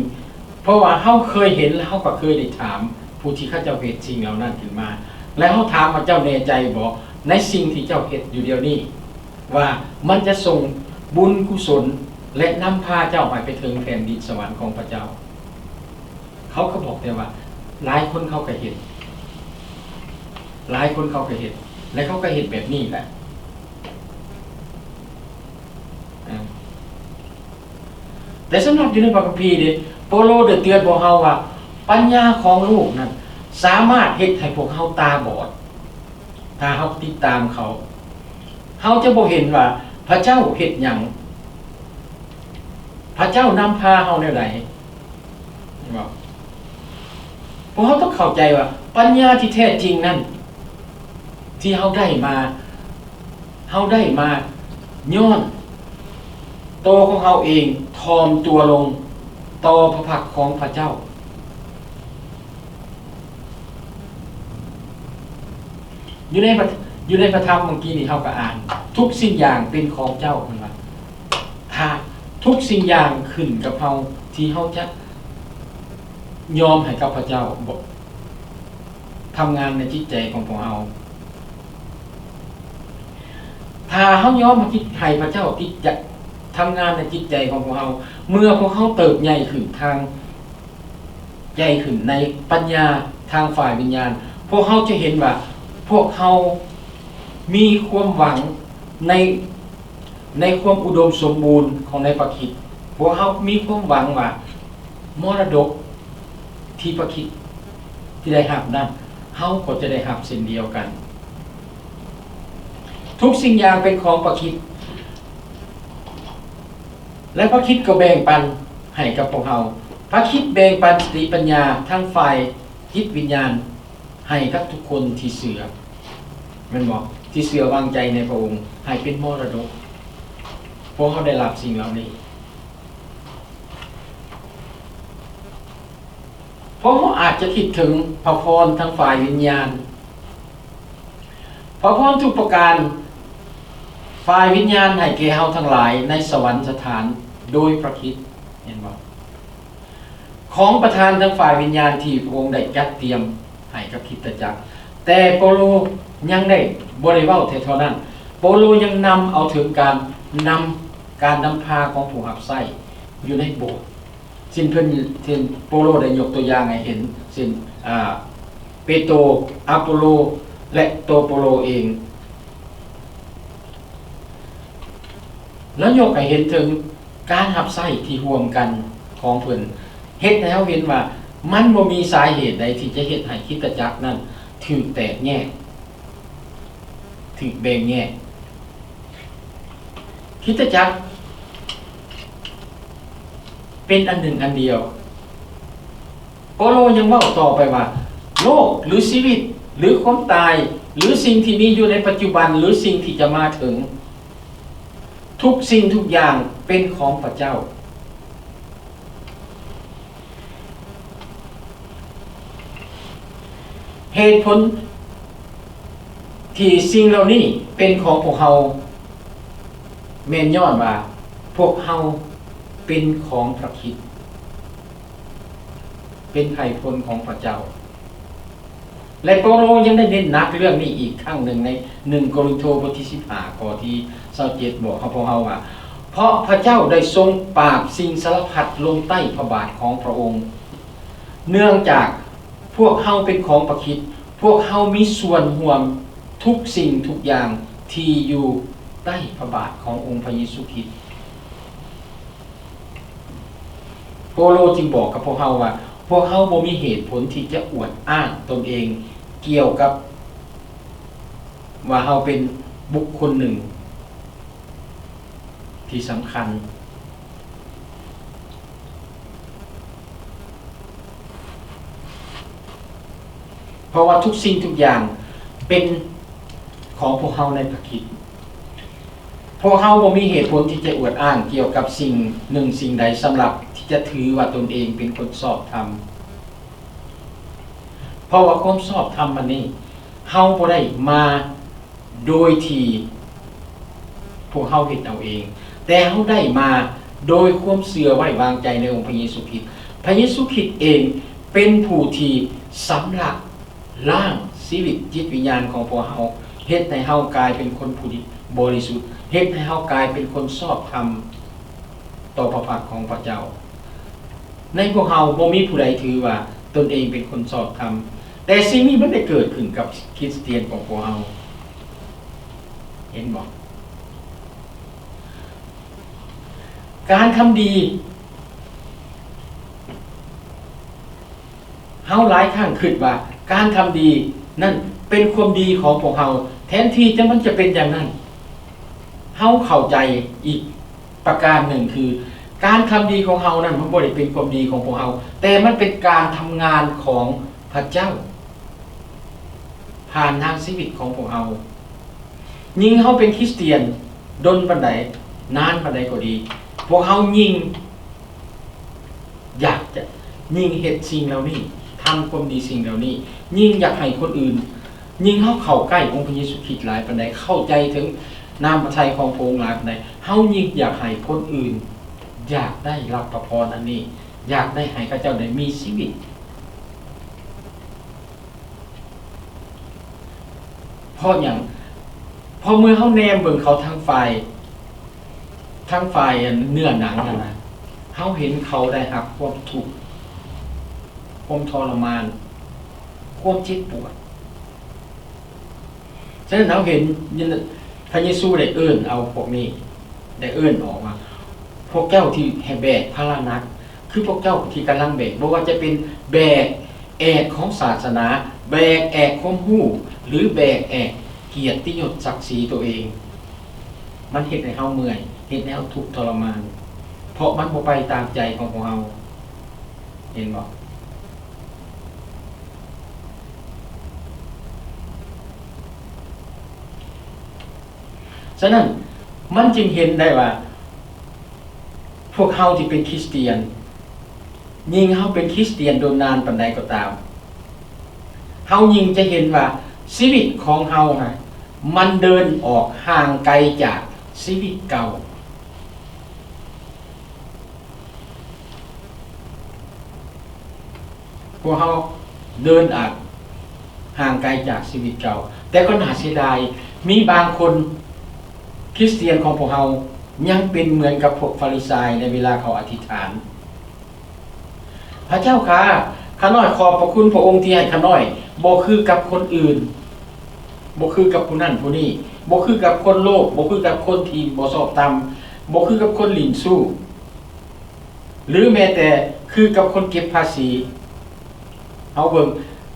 ເພາະວ່າເຮົາເຄີຍເຫັນ ແລະ ເຮົາກໍເຄີຍໄດ້ຖາມຜູ້ທີ່ເຂົາເຈົ້າເຮັດສິ່ງເຫຼົ່ານັ້ນຂຶ້ນມາ ແລະ ເຮົາຖາມວ່າ ເຈົ້າແນ່ໃຈບໍ່ໃນສິ່ງທີ່ເຈົ້າເຮັດຢູ່ດຽວນີ້ ວ່າມັນຈະສົ່ງບຸນກຸສົນ ແລະ ນຳພາເຈົ້າໃຫ້ໄປເຖິງແຜ່ນດິນສະຫວັນຂອງພະເຈົ້າ? ເຂົາກໍບອກແຕ່ວ່າ ຫຼາຍຄົນເຂົາກໍເຮັດ, ຫຼາຍຄົນເຂົາກໍເຮັດ ແລະ ເຂົາກໍເຮັດແບບນີ້ແຫຼະ. ອາ ແຕ່ສຳລັບຢູ່ໃນພະຄຳພີເດ ໂປໂລໄດ້ເຕືອນພວກເຮົາວ່າ ປັນຍາຂອງໂລກນັ້ນສາມາດເຮັດໃຫ້ພວກເຮົາຕາບອດ. ຖ້າເຮົາຕິດຕາມເຂົາ, ເຮົາຈະບໍ່ເຫັນວ່າພະເຈົ້າເຮັດຫຍັງ, ພະເຈົ້ານຳພາເຮົາແນວໃດ. ເຫັນບໍ່? ພວກເຮົາຕ້ອງເຂົ້າໃຈວ່າ ປັນຍາທີ່ແທ້ຈິງນັ້ນ ທີ່ເຮົາໄດ້ມາ, ເຮົາໄດ້ມາຍ້ອນໂຕຂອງເຮົາເອງຖ່ອມຕົວລົງຕໍ່ພະພັກຂອງພະເຈົ້າ. ຢູ່ໃນພະ ຢູ່ໃນພະທຳເມື່ອກີ້ນີ້ເຮົາກໍອ່ານ ທຸກສິ່ງຢ່າງເປັນຂອງເຈົ້າ ເພິ່ນວ່າ ຖ້າທຸກສິ່ງຢ່າງຂຶ້ນກັບເຮົາ ທີ່ເຮົາຈະຍອມໃຫ້ກັບພະເຈົ້າ ບໍ່ ທຳງານໃນຈິດໃຈຂອງພວກເຮົາ. ຖ້າເຮົາຍອມໃຫ້ພະເຈົ້າຈິດໃຈ ທຳງານໃນຈິດໃຈຂອງພວກເຮົາ, ເມື່ອພວກເຮົາເຕີບໃຫຍ່ຂຶ້ນທາງໃຈຂຶ້ນໃນປັນຍາທາງຝ່າຍວິນຍານ, ພວກເຮົາຈະເຫັນວ່າພວກເຮົາມີຄວາມຫວັງໃນ ໃນຄວາມອຸດົມສົມບູນຂອງໃນພະຄຣິດ. ພວກເຮົາມີຄວາມຫວັງວ່າ ມໍລະດົກທີ່ພະຄຣິດທີ່ໄດ້ຮັບນັ້ນ ເຮົາກໍຈະໄດ້ຮັບເຊັ່ນດຽວກັນ. ທຸກສິ່ງຢ່າງເປັນຂອງພະຄຣິດ ແລະ ພະຄຣິດກໍແບ່ງປັນໃຫ້ກັບພວກເຮົາ. ພະຄຣິດແບ່ງປັນສະຕິປັນຍາທາງຝ່າຍຈິດວິນຍານໃຫ້ກັບທຸກຄົນທີ່ເຊື່ອ ແມ່ນບໍ່? ທີ່ເຊື່ອວາງໃຈໃນພະອົງ ໃຫ້ເປັນມໍລະດົກ. ພວກເຮົາໄດ້ຮັບສິ່ງເຫຼົ່ານີ້. ພວກເຮົາອາດຈະຄິດເຖິງພະພອນທາງຝ່າຍວິນຍານ, ພະພອນທຸກປະການຝ່າຍວິນຍານໃຫ້ແກ່ເຮົາທັງຫຼາຍໃນສະຫວັນສະຖານໂດຍພະຄຣິດ, ເຫັນບໍ່? ຂອງປະທານທາງຝ່າຍວິນຍານທີ່ພະອົງໄດ້ຈັດຕຽມໃຫ້ກັບຄຣິສຕະຈັກ. ແຕ່ເປົາໂລຍັງໄດ້ ບໍ່ໄດ້ເວົ້າແຕ່ເທົ່ານັ້ນ, ເປົາໂລຍັງນຳເອົາເຖິງການນຳ ການນຳພາຂອງຜູ້ຮັບໃຊ້ຢູ່ໃນໂບດ. ເຊັ່ນເພິ່ນ ເຊັ່ນເປົາໂລໄດ້ຍົກຕົວຢ່າງໃຫ້ເຫັນ ເຊັ່ນ ອາ ເປໂຕ, ອາໂປໂລ ແລະ ໂຕເປົາໂລເອງ. ລາວຍົກໃຫ້ເຫັນເຖິງການຮັບໃຊ້ທີ່ຮ່ວມກັນຂອງເພິ່ນ, ເຮັດໃຫ້ເຮົາເຫັນວ່າມັນບໍ່ມີສາເຫດໃດທີ່ຈະເຮັດໃຫ້ຄຣິສຕະຈັກນັ້ນຖືກແຕກແຍກ, ຖືກແບ່ງແຍກ. ຄຣິສຕະຈັກເປັນອັນໜຶ່ງອັນດຽວ. ເປົາໂລຍັງເວົ້າຕໍ່ໄປວ່າ ໂລກ ຫຼື ຊີວິດ ຫຼື ຄວາມຕາຍ ຫຼື ສິ່ງທີ່ມີຢູ່ໃນປັດຈຸບັນ ຫຼື ສິ່ງທີ່ຈະມາເຖິງ, ທຸກສິ່ງທຸກຢ່າງເປັນຂອງພະເຈົ້າ. ເຫດຜົນທີ່ສິ່ງເຫຼົ່ານີ້ເປັນຂອງພວກເຮົາ ແມ່ນຍ້ອນວ່າພວກເຮົາເປັນຂອງພະຄຣິດ, ເປັນໄພ່ພົນຂອງພະເຈົ້າ. ແລະ ເປົາໂລຍັງໄດ້ເນັ້ນໜັກເລື່ອງນີ້ອີກຄັ້ງໜຶ່ງໃນໜຶ່ງໂກລິນໂທ ບົດທີສິບຫ້າ ຂໍ້ທີຊາວເຈັດ ບອກກັບພວກເຮົາວ່າ ເພາະພະເຈົ້າໄດ້ຊົງປາບສິ່ງສາລະພັດລົງໃຕ້ພະບາດຂອງພະອົງ. ເນື່ອງຈາກພວກເຮົາເປັນຂອງພະຄຣິດ, ພວກເຮົາມີສ່ວນຮ່ວມທຸກສິ່ງທຸກຢ່າງທີ່ຢູ່ໃຕ້ພະບາດຂອງອົງພະເຢຊູຄຣິດ. ເປົາໂລຈຶ່ງບອກກັບພວກເຮົາວ່າ ພວກເຮົາບໍ່ມີເຫດຜົນທີ່ຈະອວດອ້າງຕົນເອງກ່ຽວກັບວ່າເຮົາເປັນບຸກຄົນໜຶ່ງທີ່ສຳຄັນ. ເພາະວ່າທຸກສິ່ງທຸກຢ່າງເປັນຂອງພວກເຮົາໃນພະຄຣິດ. ພວກເຮົາບໍ່ມີເຫດຜົນທີ່ຈະອວດອ້າງກ່ຽວກັບສິ່ງໜຶ່ງສິ່ງໃດ ສຳລັບທີ່ຈະຖືວ່າຕົນເອງເປັນຄົນຊອບທຳ. ເພາະວ່າຄວາມຊອບທຳອັນນີ້ ເຮົາບໍ່ໄດ້ມາ ໂດຍທີ່ພວກເຮົາເຮັດເອົາເອງ, ແຕ່ເຮົາໄດ້ມາໂດຍຄວາມເຊື່ອໄວ້ວາງໃຈໃນອົງພະເຢຊູຄຣິດ. ພະເຢຊູຄຣິດເອງເປັນຜູ້ທີ່ຊຳລະລ້າງຊີວິດຈິດວິນຍານຂອງພວກເຮົາ, ເຮັດໃຫ້ເຮົາກາຍເປັນຄົນຜູ້ດີບໍລິສຸດ, ເຮັດໃຫ້ເຮົາກາຍເປັນຄົນຊອບທຳຕໍ່ພະພັກຂອງພະເຈົ້າ. ໃນພວກເຮົາບໍ່ມີຜູ້ໃດຖືວ່າຕົນເອງເປັນຄົນຊອບທຳ, ແຕ່ສິ່ງນີ້ມັນໄດ້ເກີດຂຶ້ນກັບຄຣິສຕຽນຂອງພວກເຮົາ. ເຫັນບໍ່? ການທຳດີ, ເຮົາຫຼາຍຄັ້ງຄິດວ່າການທຳດີນັ້ນເປັນຄວາມດີຂອງພວກເຮົາ, ແທນທີ່ຈະ ມັນຈະເປັນຢ່າງນັ້ນ. ເຮົາເຂົ້າໃຈອີກ ປະການໜຶ່ງຄື ການທຳດີຂອງເຮົານັ້ນ ມັນບໍ່ໄດ້ເປັນຄວາມດີຂອງພວກເຮົາ, ແຕ່ມັນເປັນການທຳງານຂອງພະເຈົ້າ ຜ່ານທາງຊີວິດຂອງພວກເຮົາ. ຍິ່ງເຮົາເປັນຄຣິສຕຽນດົນປານໃດ, ນານປານໃດກໍດີ, ພວກເຮົາຍິ່ງຢາກຈະ ຍິ່ງເຮັດສິ່ງເຫຼົ່ານີ້, ທຳຄວາມດີສິ່ງເຫຼົ່ານີ້, ຍິ່ງຢາກໃຫ້ຄົນອື່ນ, ຍິ່ງເຮົາເຂົ້າໃກ້ອົງພະເຢຊູຄຣິດຫຼາຍປານໃດ, ເຂົ້າໃຈເຖິງນ້ຳພະໄທຂອງພະອົງຫຼາຍປານໃດ, ເຮົາຍິ່ງຢາກໃຫ້ຄົນອື່ນຢາກໄດ້ຮັບພະພອນອັນນີ້, ຢາກໄດ້ໃຫ້ເຂົາເຈົ້າໄດ້ມີຊີວິດ. ເພາະຫຍັງ? ເພາະເມື່ອເຮົາແນມເບິ່ງເຂົາທາງຝ່າຍ ທາງຝ່າຍອັນເນື້ອໜັງຫັ້ນນະ, ເຮົາເຫັນເຂົາໄດ້ຮັບຄວາມທຸກ, ຄວາມທໍລະມານ, ຄວາມເຈັບປວດ. ສະນັ້ນເຮົາເຫັນ ພະເຢຊູໄດ້ເອີ້ນເອົາພວກນີ້, ໄດ້ເອີ້ນອອກວ່າ ພວກເຈົ້າທີ່ໃຫ້ແບກພາລະໜັກ ຄືພວກເຈົ້າທີ່ກຳລັງແບກ, ບໍ່ວ່າຈະເປັນແບກແອກຂອງສາສະໜາ, ແບກແອກຄວາມຮູ້ ຫຼື ແບກແອກກຽດຕິຍົດສັກສີຕົວເອງ, ມັນເຮັດໃຫ້ເຮົາເມື່ອຍ, ເຮັດໃຫ້ເຮົາທຸກທໍລະມານ, ເພາະມັນບໍ່ໄປຕາມໃຈຂອງພວກເຮົາ. ເຫັນບໍ່? ສະນັ້ນ ມັນຈຶ່ງເຫັນໄດ້ວ່າ ພວກເຮົາທີ່ເປັນຄຣິສຕຽນ, ຍິ່ງເຮົາເປັນຄຣິສຕຽນດົນນານປານໃດກໍຕາມ, ເຮົາຍິ່ງຈະເຫັນວ່າຊີວິດຂອງເຮົານະ ມັນເດີນອອກຫ່າງໄກຈາກຊີວິດເກົ່າ. ພວກເຮົາເດີນອາດຫ່າງໄກຈາກຊີວິດເກົ່າ, ແຕ່ກໍໜ້າເສຍດາຍ, ມີບາງຄົນຄຣິສຕຽນຂອງພວກເຮົາຍັງເປັນເໝືອນກັບພວກຟາຣິຊາຍໃນເວລາເຂົາອະທິຖານ, ພະເຈົ້າຂ້າ, ຂ້ານ້ອຍຂອບພະຄຸນພະອົງທີ່ໃຫ້ຂ້ານ້ອຍບໍ່ຄືກັບຄົນອື່ນ, ບໍ່ຄືກັບຜູ້ນັ້ນຜູ້ນີ້, ບໍ່ຄືກັບຄົນໂລບ, ບໍ່ຄືກັບຄົນທີ່ບໍ່ຊອບທຳ, ບໍ່ຄືກັບຄົນຫຼິ້ນຊູ້. ຫຼືແມ້ແຕ່ຄືກັບຄົນເກັບພາສີ. ເຮົາເບິ່ງ,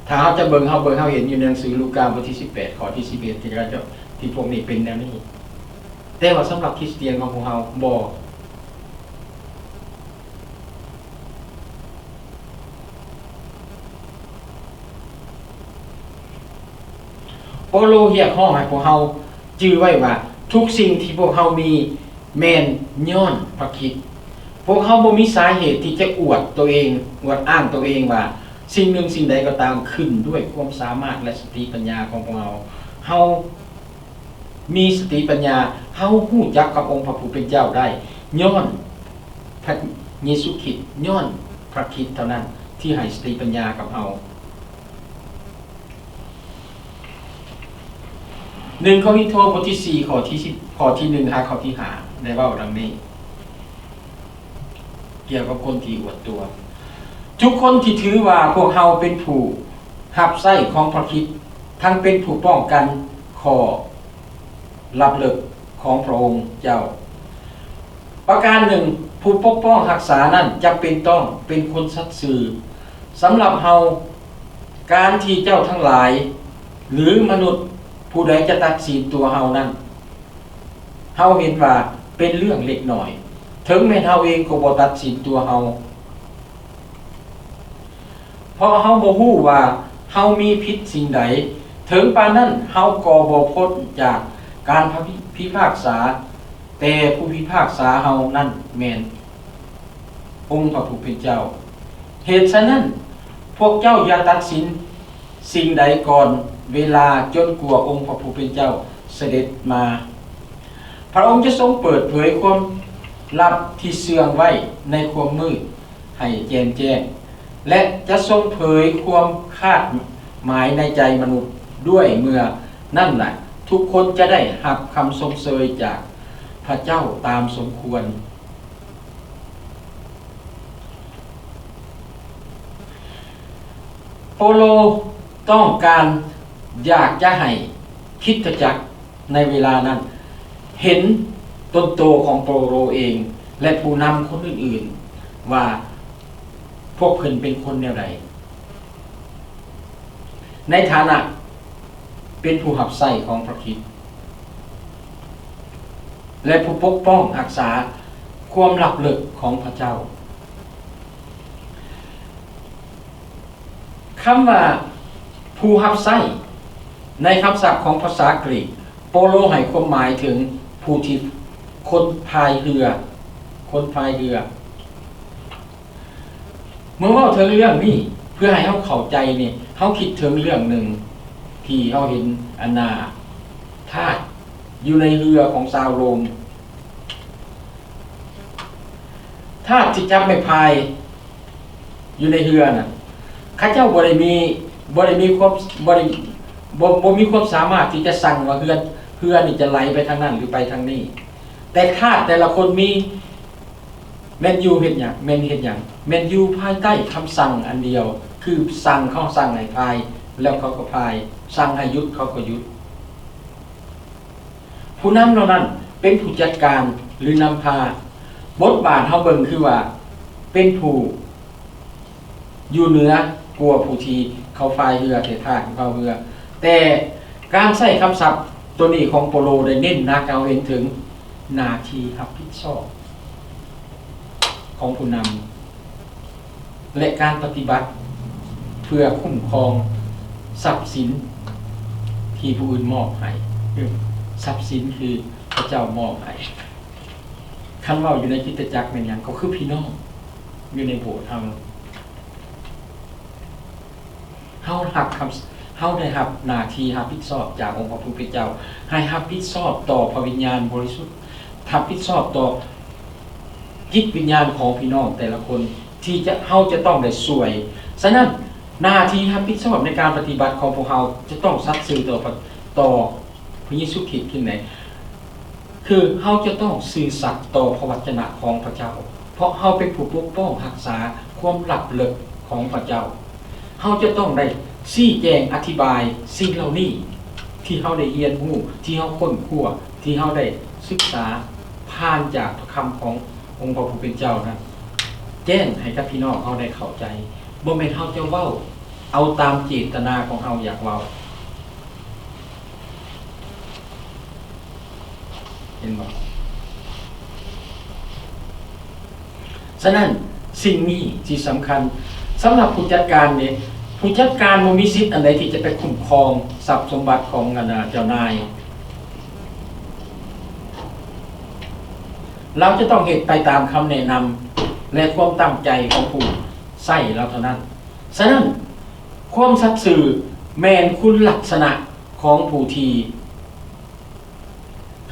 ຖ້າເຮົາຈະເບິ່ງ, ເຮົາເບິ່ງ, ເຮົາເຫັນຢູ່ໃນໜັງສືລູກາ ບົດທີສິບແປດ ຂໍ້ທີສິບເອັດ ທີ່ເຂົາເຈົ້າ, ທີ່ພວກນີ້ເປັນແນວນີ້. ແຕ່ວ່າສຳລັບຄຣິສຕຽນຂອງພວກເຮົາ ບໍ່. ເປາໂລຮຽກຮ້ອງໃຫ້ພວກເຮົາຈື່ໄວ້ວ່າ ທຸກສິ່ງທີ່ພວກເຮົາມີ ແມ່ນຍ້ອນພະຄຣິດ. ພວກເຮົາບໍ່ມີສາເຫດທີ່ຈະອວດໂຕເອງ, ອວດອ້າງໂຕເອງວ່າສິ່ງໜຶ່ງສິ່ງໃດກໍຕາມຂຶ້ນດ້ວຍຄວາມສາມາດ ແລະ ສະຕິປັນຍາຂອງພວກເຮົາ. ເຮົາມີສະຕິປັນຍາ, ເຮົາຮູ້ຈັກກັບອົງພະຜູ້ເປັນເຈົ້າໄດ້ ຍ້ອນພະເຢຊູຄຣິດ, ຍ້ອນພະຄຣິດເທົ່ານັ້ນທີ່ໃຫ້ສະຕິປັນຍາກັບເຮົາ. ໜຶ່ງໂກລິນໂທ ບົດທີສີ່ ຂໍ້ທີສິບ, ຂໍ້ທີໜຶ່ງ ຫາຂໍ້ທີຫ້າ ໄດ້ເວົ້າດັ່ງນີ້ ກ່ຽວກັບຄົນທີ່ອວດຕົວ. ທຸກຄົນທີ່ຖືວ່າພວກເຮົາເປັນຜູ້ຮັບໃຊ້ຂອງພະຄຣິດ, ທັງເປັນຜູ້ປ້ອງກັນຂໍ້ລັບເລິກຂອງພະອົງເຈົ້າ. ປະການໜຶ່ງ, ຜູ້ປົກປ້ອງຮັກສານັ້ນຈຳເປັນຕ້ອງເປັນຄົນສັດຊື່. ສຳລັບເຮົາ, ການທີ່ເຈົ້າທັງຫຼາຍ ຫຼື ມະນຸດຜູ້ໃດຈະຕັດສິນຕົວເຮົານັ້ນ, ເຮົາເຫັນວ່າເປັນເລື່ອງເລັກນ້ອຍ, ເຖິງແມ່ນເຮົາເອງກໍບໍ່ຕັດສິນຕົວເຮົາ, ເພາະເຮົາບໍ່ຮູ້ວ່າເຮົາມີຜິດສິ່ງໃດ. ເຖິງປານນັ້ນ, ເຮົາກໍບໍ່ພົ້ນຈາກການພະ ພິພາກສາ, ແຕ່ຜູ້ພິພາກສາເຮົານັ້ນແມ່ນ ອົງພະຜູ້ເປັນເຈົ້າ. ເຫດສະນັ້ນ, ພວກເຈົ້າຢ່າຕັດສິນສິ່ງໃດກ່ອນເວລາ, ຈົນກວ່າອົງພະຜູ້ເປັນເຈົ້າສະເດັດມາ. ພະອົງຈະຊົງເປີດເຜີຍຄວາມລັບທີ່ເຊື່ອງໄວ້ໃນຄວາມມືດໃຫ້ແຈ່ມແຈ້ງ, ແລະ ຈະຊົງເຜີຍຄວາມຄາດໝາຍໃນໃຈມະນຸດດ້ວຍ. ເມື່ອນັ້ນລະ, ທຸກຄົນຈະໄດ້ຮັບຄຳຊົມເຊີຍຈາກພະເຈົ້າຕາມສົມຄວນ. ເປາໂລຕ້ອງການຢາກຈະໃຫ້ຄຣິສຕະຈັກໃນເວລານັ້ນເຫັນຕົນໂຕຂອງເປາໂລເອງ ແລະ ຜູ້ນຳຄົນອື່ນໆ ວ່າພວກເພິ່ນເປັນຄົນແນວໃດ. ໃນຖານະເປັນຜູ້ຮັບໃຊ້ຂອງພະຄຣິດ ແລະ ຜູ້ປົກປ້ອງຮັກສາຄວາມລັບເລິກຂອງພະເຈົ້າ. ຄຳວ່າຜູ້ຮັບໃຊ້ ໃນຄຳສັບຂອງພາສາກຣີກ ໂປໂລໃຫ້ຄວາມໝາຍເຖິງຜູ້ທີ່ຄົນພາຍເຮືອ, ຄົນພາຍເຮືອ. ເມື່ອເວົ້າເຖິງເລື່ອງນີ້ ເພື່ອໃຫ້ເຮົາເຂົ້າໃຈນີ້ ເຮົາຄິດເຖິງເລື່ອງໜຶ່ງທີ່ເຮົາເຫັນ ອັນນ່າ ທາດຢູ່ໃນເຮືອຂອງຊາວໂຣມ. ທາດທີ່ຈັບໄມ້ພາຍຢູ່ໃນເຮືອນັ້ນ ເຂົາເຈົ້າບໍ່ໄດ້ມີ, ບໍ່ໄດ້ມີຄວາມ, ບໍ່ໄດ້, ບໍ່, ບໍ່ມີຄວາມສາມາດທີ່ຈະສັ່ງວ່າເຮືອ, ເຮືອນີ້ຈະໄຫຼໄປທາງນັ້ນ ຫຼື ໄປທາງນີ້. ແຕ່ທາດແຕ່ລະຄົນມີ ແມ່ນຢູ່ເຮັດຫຍັງ? ແມ່ນເຮັດຫຍັງ? ແມ່ນຢູ່ພາຍໃຕ້ຄຳສັ່ງອັນດຽວ, ຄືສັ່ງ, ເຂົາສັ່ງໃຫ້ພາຍ ແລ້ວເຂົາກໍພາຍ, ສັ່ງໃຫ້ຢຸດ ເຂົາກໍຢຸດ. ຜູ້ນຳເຫຼົ່ານັ້ນເປັນຜູ້ຈັດການ ຫຼື ນຳພາ. ບົດບາດເຮົາເບິ່ງຄືວ່າເປັນຜູ້ ຢູ່ເໜືອກວ່າຜູ້ທີ່ເຂົາພາຍເຮືອ ແຕ່ທາດເຂົາເຮືອ. ແຕ່ການໃຊ້ຄຳສັບໂຕນີ້ຂອງໂປໂລໄດ້ເນັ້ນໜັກໃຫ້ເຮົາເຫັນເຖິງໜ້າທີ່ຮັບຜິດຊອບຂອງຜູ້ນຳ ແລະ ການປະຕິບັດເພື່ອຄຸ້ມຄອງຊັບສິນທີ່ຜູ້ອື່ນມອບໃຫ້. ຊັບສິນຄືພະເຈົ້າມອບໃຫ້. ຄັນເວົ້າຢູ່ໃນຄຣິສຕະຈັກແມ່ນຫຍັງ? ກໍຄືພີ່ນ້ອງຢູ່ໃນໂບດເຮົາ. ເຮົາຮັບຄຳ, ເຮົາໄດ້ຮັບໜ້າທີ່ຮັບຜິດຊອບຈາກອົງພະຜູ້ເປັນເຈົ້າ ໃຫ້ຮັບຜິດຊອບຕໍ່ພະວິນຍານບໍລິສຸດ, ຮັບຜິດຊອບຕໍ່ຈິດວິນຍານຂອງພີ່ນ້ອງແຕ່ລະຄົນ ທີ່ຈະ, ເຮົາຈະຕ້ອງໄດ້ຊ່ວຍ. ສະນັ້ນ, ໜ້າທີ່ຮັບຜິດຊອບໃນການປະຕິບັດຂອງພວກເຮົາຈະຕ້ອງສັດຊື່ຕໍ່, ຕໍ່ພະເຢຊູຄຣິດຈັ່ງໃດ? ຄືເຮົາຈະຕ້ອງຊື່ສັດຕໍ່ພະວັດຈະນະຂອງພະເຈົ້າ, ເພາະເຮົາເປັນຜູ້ປົກປ້ອງຮັກສາຄວາມລັບເລິກຂອງພະເຈົ້າ. ເຮົາຈະຕ້ອງໄດ້ຊີ້ແຈງອະທິບາຍສິ່ງເຫຼົ່ານີ້ ທີ່ເຮົາໄດ້ຮຽນຮູ້, ທີ່ເຮົາຄົ້ນຄວ້າ, ທີ່ເຮົາໄດ້ສຶກສາຜ່ານຈາກພະຄຳຂອງອົງພະຜູ້ເປັນເຈົ້ານັ້ນ ແຈ້ງໃຫ້ກັບພີ່ນ້ອງເຮົາໄດ້ເຂົ້າໃຈ. ບໍ່ແມ່ນເຮົາຈະເວົ້າເອົາຕາມເຈດຕະນາຂອງເຮົາຢາກເວົ້າ. ເຫັນບໍ່? ສະນັ້ນ, ສິ່ງນີ້ທີ່ສຳຄັນສຳລັບຜູ້ຈັດການເດ້. ຜູ້ຈັດການບໍ່ມີສິດອັນໃດທີ່ຈະໄປຄຸ້ມຄອງຊັບສົມບັດຂອງ ອັນນ່າ ເຈົ້ານາຍ. ລາວຈະຕ້ອງເຮັດໄປຕາມຄຳແນະນຳ ແລະ ຄວາມຕັ້ງໃຈຂອງຜູ້ໃຊ້ລາວເທົ່ານັ້ນ. ສະນັ້ນ, ຄວາມສັດຊື່ແມ່ນຄຸນລັກສະນະຂອງຜູ້ທີ່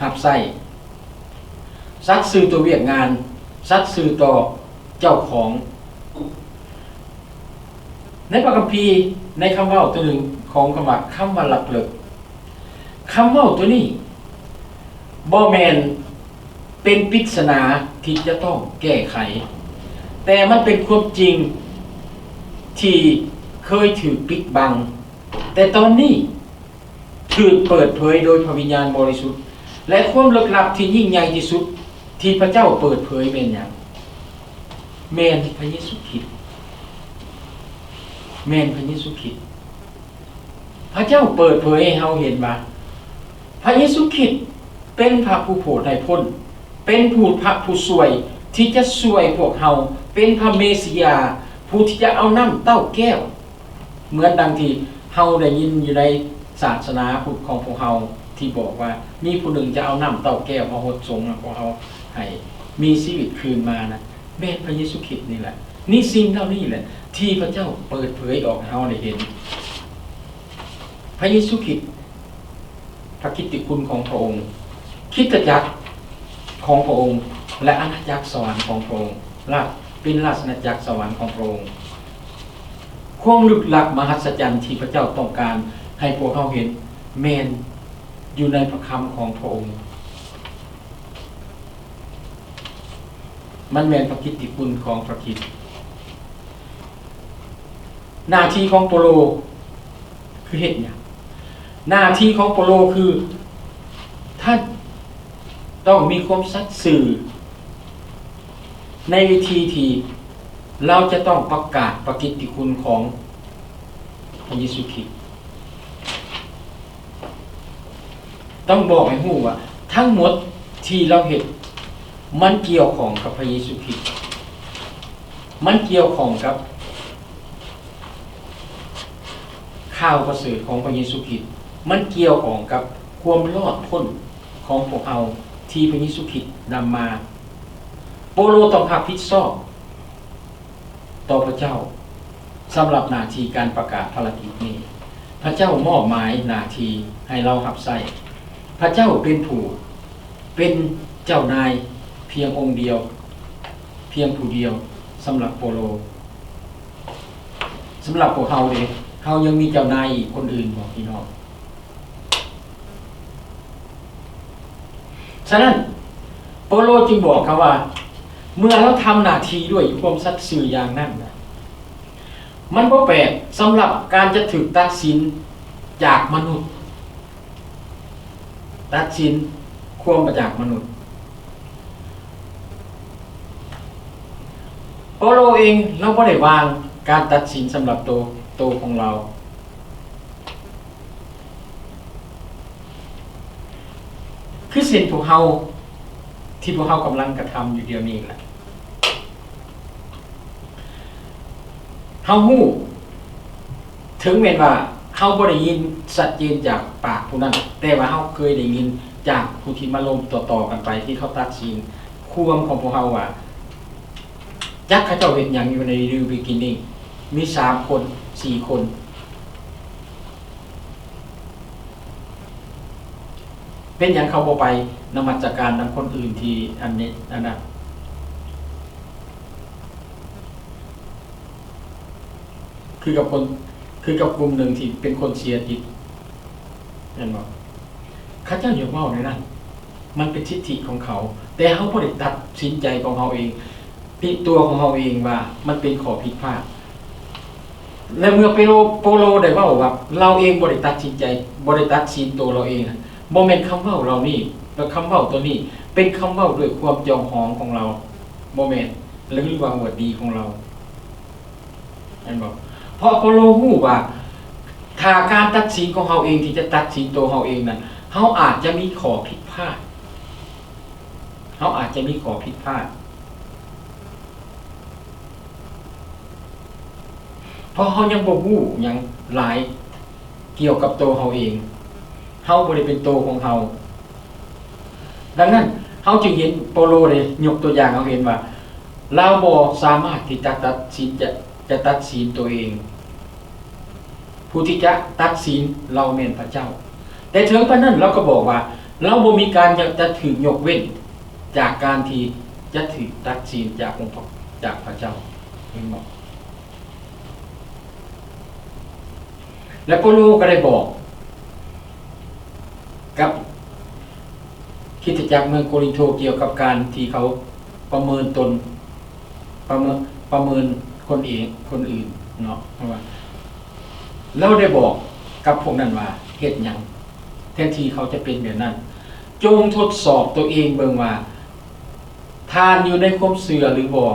ຮັບໃຊ້, ສັດຊື່ຕໍ່ວຽກງານ, ສັດຊື່ຕໍ່ເຈົ້າຂອງ. ໃນພະຄຳພີ, ໃນຄຳເວົ້າຕົວໜຶ່ງຂອງຄຳວ່າ, ຄຳວ່າລັບເລິກ, ຄຳເວົ້າຕົວນີ້ ບໍ່ແມ່ນເປັນປິດສະໜາທີ່ຈະຕ້ອງແກ້ໄຂ, ແຕ່ມັນເປັນຄວາມຈິງທີ່ເຄີຍຖືກປິດບັງ, ແຕ່ຕອນນີ້ຖືກເປີດເຜີຍໂດຍພະວິນຍານບໍລິສຸດ, ແລະ ຄວາມເລິກລັບທີ່ຍິ່ງໃຫຍ່ທີ່ສຸດທີ່ພະເຈົ້າເປີດເຜີຍແມ່ນຫຍັງ? ແມ່ນພະເຢຊູຄຣິດ, ແມ່ນພະເຢຊູຄຣິດ. ພະເຈົ້າເປີດເຜີຍໃຫ້ເຮົາເຫັນວ່າ ພະເຢຊູຄຣິດເປັນພະຜູ້ໂຜດໃຫ້ພົ້ນ, ເປັນຜູ້, ພະຜູ້ຊ່ວຍທີ່ຈະຊ່ວຍພວກເຮົາ, ເປັນພະເມຊິຢາ ຜູ້ທີ່ຈະເອົານ້ຳເຕົ້າແກ້ວ. ເໝືອນດັ່ງທີ່ເຮົາໄດ້ຍິນຢູ່ໃນສາສະໜາພຸດຂອງພວກເຮົາ ທີ່ບອກວ່າ ມີຜູ້ໜຶ່ງຈະເອົານ້ຳເຕົ້າແກ້ວມາຫົດສົງໃຫ້ພວກເຮົາ ໃຫ້ມີຊີວິດຄືນມານະ. ແມ່ນພະເຢຊູຄຣິດນີ້ແຫຼະ. ນີ້ ສິ່ງເຫຼົ່ານີ້ແຫຼະທີ່ພະເຈົ້າເປີດເຜີຍອອກໃຫ້ເຮົາໄດ້ເຫັນ. ພະເຢຊູຄຣິດ, ພະກິດຕິຄຸນຂອງພະອົງ, ຄຣິສຕະຈັກຂອງພະອົງ ແລະ ອານາຈັກສະຫວັນຂອງພະອົງ, ລາດ, ເປັນລາຊະອານາຈັກສະຫວັນຂອງພະອົງ. ຄວາມລຶກລັບມະຫັດສະຈັນທີ່ພະເຈົ້າຕ້ອງການໃຫ້ພວກເຮົາເຫັນ ແມ່ນຢູ່ໃນພະຄຳຂອງພະອົງ. ມັນແມ່ນພະກິດຕິຄຸນຂອງພະຄຣິດ. ໜ້າທີ່ຂອງໂປໂລຄືເຮັດຫຍັງ? ໜ້າທີ່ຂອງໂປໂລຄື ທ່ານຕ້ອງມີຄວາມສັດຊື່ໃນວິທີທີ່ລາວຈະຕ້ອງປະກາດພະກິດຕິຄຸນຂອງພະເຢຊູຄຣິດ. ຕ້ອງບອກໃຫ້ຮູ້ວ່າທັງໝົດທີ່ລາວເຮັດ ມັນກ່ຽວຂ້ອງກັບພະເຢຊູຄຣິດ, ມັນກ່ຽວຂ້ອງກັບຂ່າວປະເສີດຂອງພະເຢຊູຄຣິດ, ມັນກ່ຽວຂ້ອງກັບຄ ຄວາມລອດພົ້ນຂອງພວກເຮົາທີ່ພະເຢຊູຄຣິດນຳມາ. ເປາໂລຕ້ອງຮັບຜິດຊອບຕໍ່ພະເຈົ້າສຳລັບໜ້າທີ່ການປະກາດພາລະກິດນີ້. ພະເຈົ້າມອບໝາຍໜ້າທີ່ໃຫ້ລາວຮັບໃຊ້. ພະເຈົ້າເປັນຜູ້ ເປັນເຈົ້ານາຍພຽງອົງດຽວ, ພຽງຜູ້ດຽວສຳລັບເປາໂລ. ສຳລັບພວກເຮົາເດ, ເຮົາຍັງມີເຈົ້ານາຍອີກຄົນອື່ນບໍ່ ພີ່ນ້ອງ? ສະນັ້ນ ເປາໂລຈຶ່ງບອກເຂົາວ່າ ເມື່ອລາວທຳໜ້າທີ່ດ້ວຍຄວາມສັດຊື່ຢ່າງນັ້ນນະ, ມັນບໍ່ແປກສຳລັບການຈະຖືກຕັດສິນຈາກມະນຸດ, ຕັດສິນຄວາມມາຈາກມະນຸດ. ເປາໂລເອງລາວບໍ່ໄດ້ວາງການຕັດສິນສຳລັບໂຕ, ໂຕຂອງລາວ. ຄືເຊັ່ນພວກເຮົາ ທີ່ພວກເຮົາກຳລັງກະທຳຢູ່ດຽວນີ້ແຫຼະ. ເຮົາຮູ້ ເຖິງແມ່ນວ່າເຮົາບໍ່ໄດ້ຍິນຊັດເຈນຈາກປາກຜູ້ນັ້ນ, ແຕ່ວ່າເຮົາເຄີຍໄດ້ຍິນຈາກຜູ້ທີ່ມາລົມຕໍ່ໆກັນໄປ ທີ່ເຂົາຕັດສິນຄວາມຂອງພວກເຮົາວ່າ ຈັກເຂົາເຈົ້າເຮັດຫຍັງຢູ່ໃນ New Beginning ມີສາມຄົນ ສີ່ຄົນ. ເປັນຫຍັງເຂົາບໍ່ໄປນະມັດສະການນຳຄົນອື່ນທີ່ອັນນີ້ ອັນນັ້ນ? ຄືກັບຄົນ ຄືກັບກຸ່ມໜຶ່ງທີ່ເປັນຄົນເສຍຈິດ ແມ່ນບໍ່? ເຂົາເຈົ້າຢາກເວົ້າແນວນັ້ນ ມັນເປັນສິດທິຂອງເຂົາ, ແຕ່ເຮົາບໍ່ໄດ້ຕັດສິນໃຈຂອງເຮົາເອງ, ຕິຕົວຂອງເຮົາເອງວ່າມັນເປັນຂໍ້ຜິດພາດ. ແລະ ເມື່ອເປໂລ ເປໂລໄດ້ເວົ້າວ່າ ລາວເອງບໍ່ໄດ້ຕັດສິນໃຈ, ບໍ່ໄດ້ຕັດສິນໂຕລາວເອງ, ບໍ່ແມ່ນຄຳເວົ້າເຫຼົ່ານີ້ ແລະ ຄຳເວົ້າໂຕນີ້ເປັນຄຳເວົ້າດ້ວຍຄວາມຈອງຫອງຂອງລາວ, ບໍ່ແມ່ນ ຫຼືວ່າອວດດີຂອງລາວ. ແມ່ນບໍ່? ເພາະເປໂລຮູ້ວ່າ ຖ້າການຕັດສິນຂອງເຮົາເອງທີ່ຈະຕັດສິນໂຕເຮົາເອງນັ້ນ, ເຮົາອາດຈະມີຂໍ້ຜິດພາດ, ເຮົາອາດຈະມີຂໍ້ຜິດພາດ ເພາະເຮົາຍັງບໍ່ຮູ້ຫຍັງຫຼາຍກ່ຽວກັບໂຕເຮົາເອງ, ເຮົາບໍ່ໄດ້ເປັນໂຕຂອງເຮົາ. ດັ່ງນັ້ນ ເຮົາຈຶ່ງເຫັນເປໂລໄດ້ຍົກຕົວຢ່າງໃຫ້ເຮົາເຫັນວ່າ ລາວບໍ່ສາມາດທີ່ຈະຕັດສິນ ຈະ ຈະຕັດສິນໂຕເອງ. ຜູ້ທີ່ຈະຕັດສິນລາວແມ່ນພະເຈົ້າ. ແຕ່ເຖິງປານນັ້ນລາວກໍບອກວ່າ ລາວບໍ່ມີການຈະ ຈະຖືກຍົກເວັ້ນຈາກການທີ່ຈະຖືກຕັດສິນຈາກອົງພະ ຈາກພະເຈົ້າ. ເຫັນບໍ່? ແລະ ເປໂລກໍໄດ້ບອກກັບຄຣິສຕະຈັກເມືອງໂກລິນໂທ ກ່ຽວກັບການທີ່ເຂົາປະເມີນຕົນ ປະເມີນ ປະເມີນຄົນເອງ ຄົນອື່ນເນາະ ເພາະວ່າລາວໄດ້ບອກກັບພວກນັ້ນວ່າ ເຮັດຫຍັງ ແທນທີ່ເຂົາຈະເປັນແບບນັ້ນ? ຈົ່ງທົດສອບຕົວເອງເບິ່ງວ່າ ທ່ານຢູ່ໃນຄວາມເຊື່ອຫຼືບໍ່?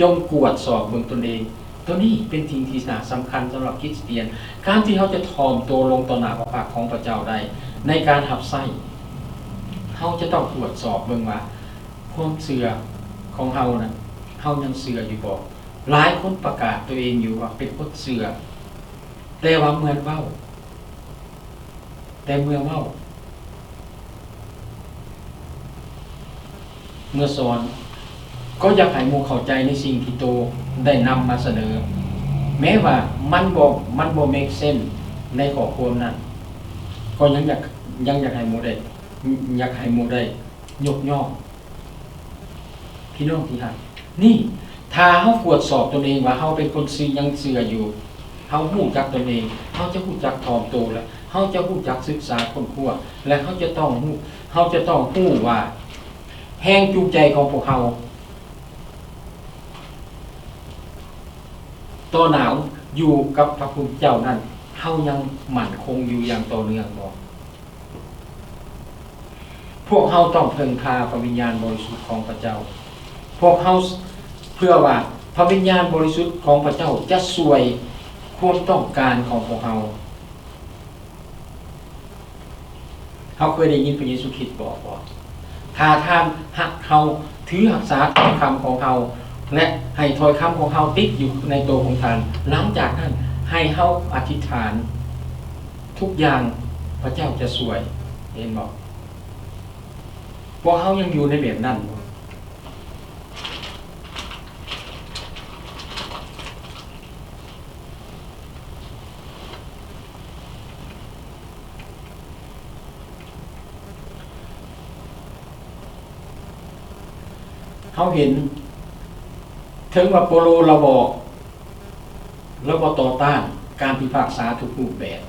ຈົ່ງກວດສອບເບິ່ງຕົນເອງ. ໂຕນີ້ເປັນສິ່ງທີ່ໜ້າສຳຄັນສຳລັບຄຣິສຕຽນ. ການທີ່ເຮົາຈະຖ່ອມໂຕລົງຕໍ່ໜ້າພະພັກຂອງພະເຈົ້າໄດ້ ໃນການຮັບໃຊ້, ເຮົາຈະຕ້ອງກວດສອບເບິ່ງວ່າ ຄວາມເຊື່ອຂອງເຮົານັ້ນ ເຮົາຍັງເຊື່ອຢູ່ບໍ່? ຫຼາຍຄົນປະກາດຕົວເອງຢູ່ວ່າເປັນຄົນເຊື່ອ, ແຕ່ວ່າເມື່ອເວົ້າ ແຕ່ເມື່ອເວົ້າ ເມື່ອສອນ ກໍຢາກໃຫ້ໝູ່ເຂົ້າໃຈໃນສິ່ງທີ່ໂຕໄດ້ນຳມາສະເໜີ, ແມ້ວ່າມັນບໍ່ ມັນບໍ່ເມກເຊັນໃນຂໍ້ຄວາມນັ້ນ, ກໍຍັງຢາກ ຍັງຢາກໃຫ້ໝູ່ໄດ້ ຢາກໃຫ້ໝູ່ໄດ້ຍົກຍ້ອງ. ພີ່ນ້ອງທີ່ຮັກ, ນີ້ ຖ້າເຮົາກວດສອບຕົນເອງວ່າເຮົາເປັນຄົນທີ່ຍັງເຊື່ອຢູ່, ເຮົາຮູ້ຈັກຕົນເອງ, ເຮົາຈະຮູ້ຈັກຖ່ອມໂຕ ແລະ ເຮົາຈະຮູ້ຈັກສຶກສາຄົ້ນຄວ້າ, ແລະ ເຮົາຈະຕ້ອງຮູ້ ເຮົາຈະຕ້ອງຮູ້ວ່າແຮງຈູງໃຈຂອງພວກເຮົາຕໍ່ໜ້າຢູ່ກັບພະຄຸນເຈົ້ານັ້ນ ເຮົາຍັງໝັ້ນຄົງຢູ່ຢ່າງຕໍ່ເນື່ອງບໍ່? ພວກເຮົາຕ້ອງເພິ່ງພາພະວິນຍານບໍລິສຸດຂອງພະເຈົ້າ. ພວກເຮົາເຊື່ອວ່າພະວິນຍານບໍລິສຸດຂອງພະເຈົ້າຈະຊ່ວຍຄວາມຕ້ອງການຂອງພວກເຮົາ. ເຮົາເຄີຍໄດ້ຍິນພະເຢຊູຄຣິດບອກວ່າ ຖ້າທ່ານຮັກເຮົາ, ຖືຮັກສາຖ້ອຍຄຳຂອງເຮົາ ແລະ ໃຫ້ຖ້ອຍຄຳຂອງເຮົາຕິດຢູ່ໃນໂຕຂອງທ່ານ. ຫຼັງຈາກນັ້ນ ໃຫ້ເຮົາອະທິຖານ ທຸກຢ່າງພະເຈົ້າຈະຊ່ວຍ. ເຫັນບໍ່? ພວກເຮົາຍັງຢູ່ໃນແບບນັ້ນບໍ່? ເຮົາເຫັນ ເຖິງວ່າໂປໂລລາວບໍ່ ລາວບໍ່ຕໍ່ຕ້ານການພິພາກສາທຸກຮູບແບບ,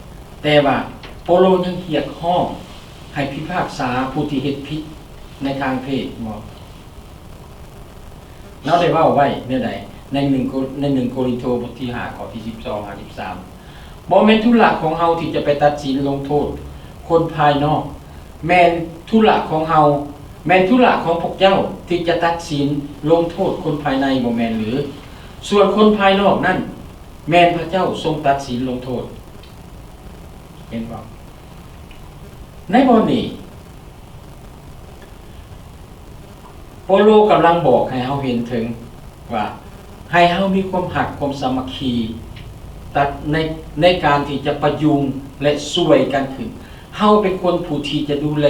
ແຕ່ວ່າໂປໂລຍັງຮຽກຮ້ອງໃຫ້ພິພາກສາຜູ້ທີ່ເຮັດຜິດໃນທາງເພດບໍ່? ລາວໄດ້ເວົ້າໄວ້ແນວໃດ? ໃນໜຶ່ງໂກ ໃນໜຶ່ງໂກລິນໂທ ບົດທີຫ້າ ຂໍ້ທີສິບສອງຫາສິບສາມ ບໍ່ແມ່ນທຸລະຂອງເຮົາທີ່ຈະໄປຕັດສິນລົງໂທດຄົນພາຍນອກ, ແມ່ນທຸລະຂອງເຮົາ, ແມ່ນທຸລະຂອງພວກເຈົ້າທີ່ຈະຕັດສິນລົງໂທດຄົນພາຍໃນ ບໍ່ແມ່ນຫຼື? ສ່ວນຄົນພາຍນອກນັ້ນ ແມ່ນພະເຈົ້າຊົງຕັດສິນລົງໂທດ. ເຫັນບໍ່? ໃນບ່ອນນີ້ ໂປໂລກຳລັງບອກໃຫ້ເຮົາເຫັນເຖິງວ່າ ໃຫ້ເຮົາມີຄວາມຮັກຄວາມສາມັກຄີ ຕັດໃນ ໃນການທີ່ຈະປະຍຸງ ແລະ ຊ່ວຍກັນຂຶ້ນ. ເຮົາເປັນຄົນຜູ້ທີ່ຈະດູແລ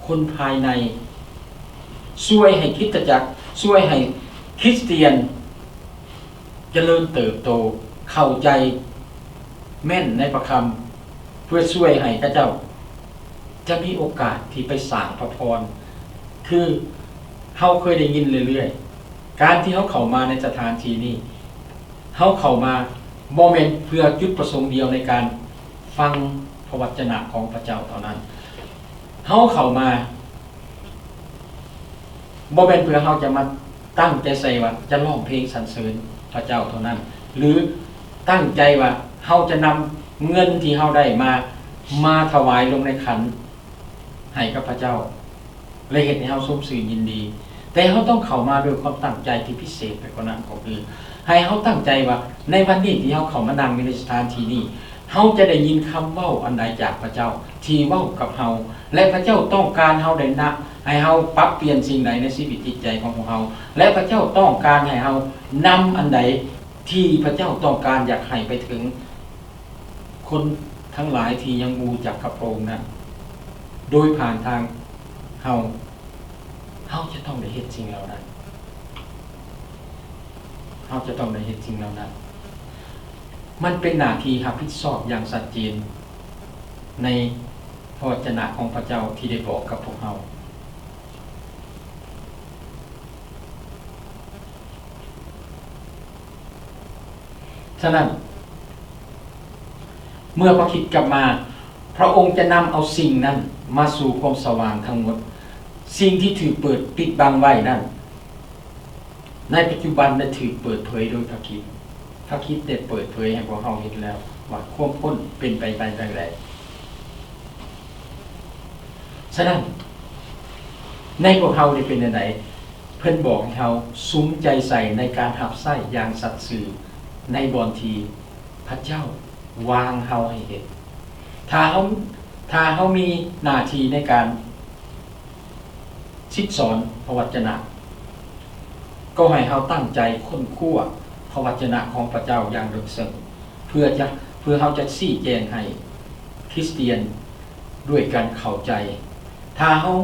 ຄົນພາຍໃນ, ຊ່ວຍໃຫ້ຄຣິສຕະຈັກ, ຊ່ວຍໃຫ້ຄຣິສຕຽນ ຈະເລີນເຕີບໂຕ, ເຂົ້າໃຈແມ່ນໃນພະຄຳ ເພື່ອຊ່ວຍໃຫ້ເຂົາເຈົ້າຈະມີໂອກາດທີ່ໄປສ້າງພະພອນ. ຄືເຮົາເຄີຍໄດ້ຍິນເລື້ອຍໆ, ການທີ່ເຮົາເຂົ້າມາໃນສະຖານທີ່ນີ້, ເຮົາເຂົ້າມາບໍ່ແມ່ນເພື່ອຈຸດປະສົງດຽວໃນການຟັງພະວະຈະນະຂອງພະເຈົ້າເທົ່ານັ້ນ. ເຮົາເຂົ້າມາ ບໍ່ແມ່ນເພື່ອເຮົາຈະມາຕັ້ງໃຈໃສ່ວ່າຈະຮ້ອງເພງສັນເສີນພະເຈົ້າເທົ່ານັ້ນ ຫຼື ຕັ້ງໃຈວ່າເຮົາຈະນຳເງິນທີ່ເຮົາໄດ້ມາ ມາຖວາຍລົງໃນຂັນໃຫ້ກັບພະເຈົ້າ ແລະ ເຮັດໃຫ້ເຮົາຊົມຊື່ນຍິນດີ. ແຕ່ເຮົາຕ້ອງເຂົ້າມາດ້ວຍຄວາມຕັ້ງໃຈທີ່ພິເສດໄປກວ່ານັ້ນ ກໍຄືໃຫ້ເຮົາຕັ້ງໃຈວ່າ ໃນວັນນີ້ທີ່ເຮົາເຂົ້າມານັ່ງຢູ່ໃນສະຖານທີ່ນີ້, ເຮົາຈະໄດ້ຍິນຄຳເວົ້າອັນໃດຈາກພະເຈົ້າທີ່ເວົ້າກັບເຮົາ ແລະ ພະເຈົ້າຕ້ອງການເຮົາໄດ້ນະ ໃຫ້ເຮົາປັບປ່ຽນສິ່ງໃດໃນຊີວິດຈິດໃຈຂອງພວກເຮົາ ແລະ ພະເຈົ້າຕ້ອງການໃຫ້ເຮົານຳອັນໃດທີ່ພະເຈົ້າຕ້ອງການຢາກໃຫ້ໄປເຖິງຄົນທັງຫຼາຍທີ່ຍັງບໍ່ຮູ້ຈັກກັບພະອົງນັ້ນ ໂດຍຜ່ານທາງເຮົາ, ເຮົາຈະຕ້ອງໄດ້ເຮັດສິ່ງເຫຼົ່ານັ້ນ. ເຮົາຈະຕ້ອງໄດ້ເຮັດສິ່ງເຫຼົ່ານັ້ນ. ມັນເປັນໜ້າທີ່ຮັບຜິດຊອບຢ່າງຊັດເຈນໃນພະວະຈະນະຂອງພະເຈົ້າທີ່ໄດ້ບອກກັບພວກເຮົາ. ສະນັ້ນ, ເມື່ອພະຄຣິດກັບມາ, ພະອົງຈະນຳເອົາສິ່ງນັ້ນມາສູ່ຄວາມສະຫວ່າງທັງໝົດ. ສິ່ງທີ່ຖືກເປີດປິດບັງໄວ້ນັ້ນ, ໃນປັດຈຸບັນໄດ້ຖືກເປີດເຜີຍໂດຍພະຄຣິດ. ພະຄຣິດໄດ້ເປີດເຜີຍໃຫ້ພວກເຮົາເຫັນແລ້ວວ່າຄວາມພົ້ນເປັນໄປໄປແນວໃດ. ສະນັ້ນ, ໃນພວກເຮົານີ້ເປັນແນວໃດ? ເພິ່ນບອກໃຫ້ເຮົາສຸມໃຈໃສ່ໃນການຮັບໃຊ້ຢ່າງສັດຊື່ໃນບ່ອນທີ່ພະເຈົ້າວາງເຮົາໃຫ້ເຮັດ. ຖ້າເຮົາ, ຖ້າເຮົາມີໜ້າທີ່ໃນການ ສິດສອນພະວະຈະນະ, ກໍໃຫ້ເຮົາຕັ້ງໃຈຄົ້ນຄວ້າພະວະຈະນະຂອງພະເຈົ້າຢ່າງເລິກເຊິ່ງ, ເພື່ອຈະ, ເພື່ອເຮົາຈະຊີ້ແຈງໃຫ້ຄຣິສຕຽນດ້ວຍກັນເຂົ້າໃຈ. ຖ້າເຮົາ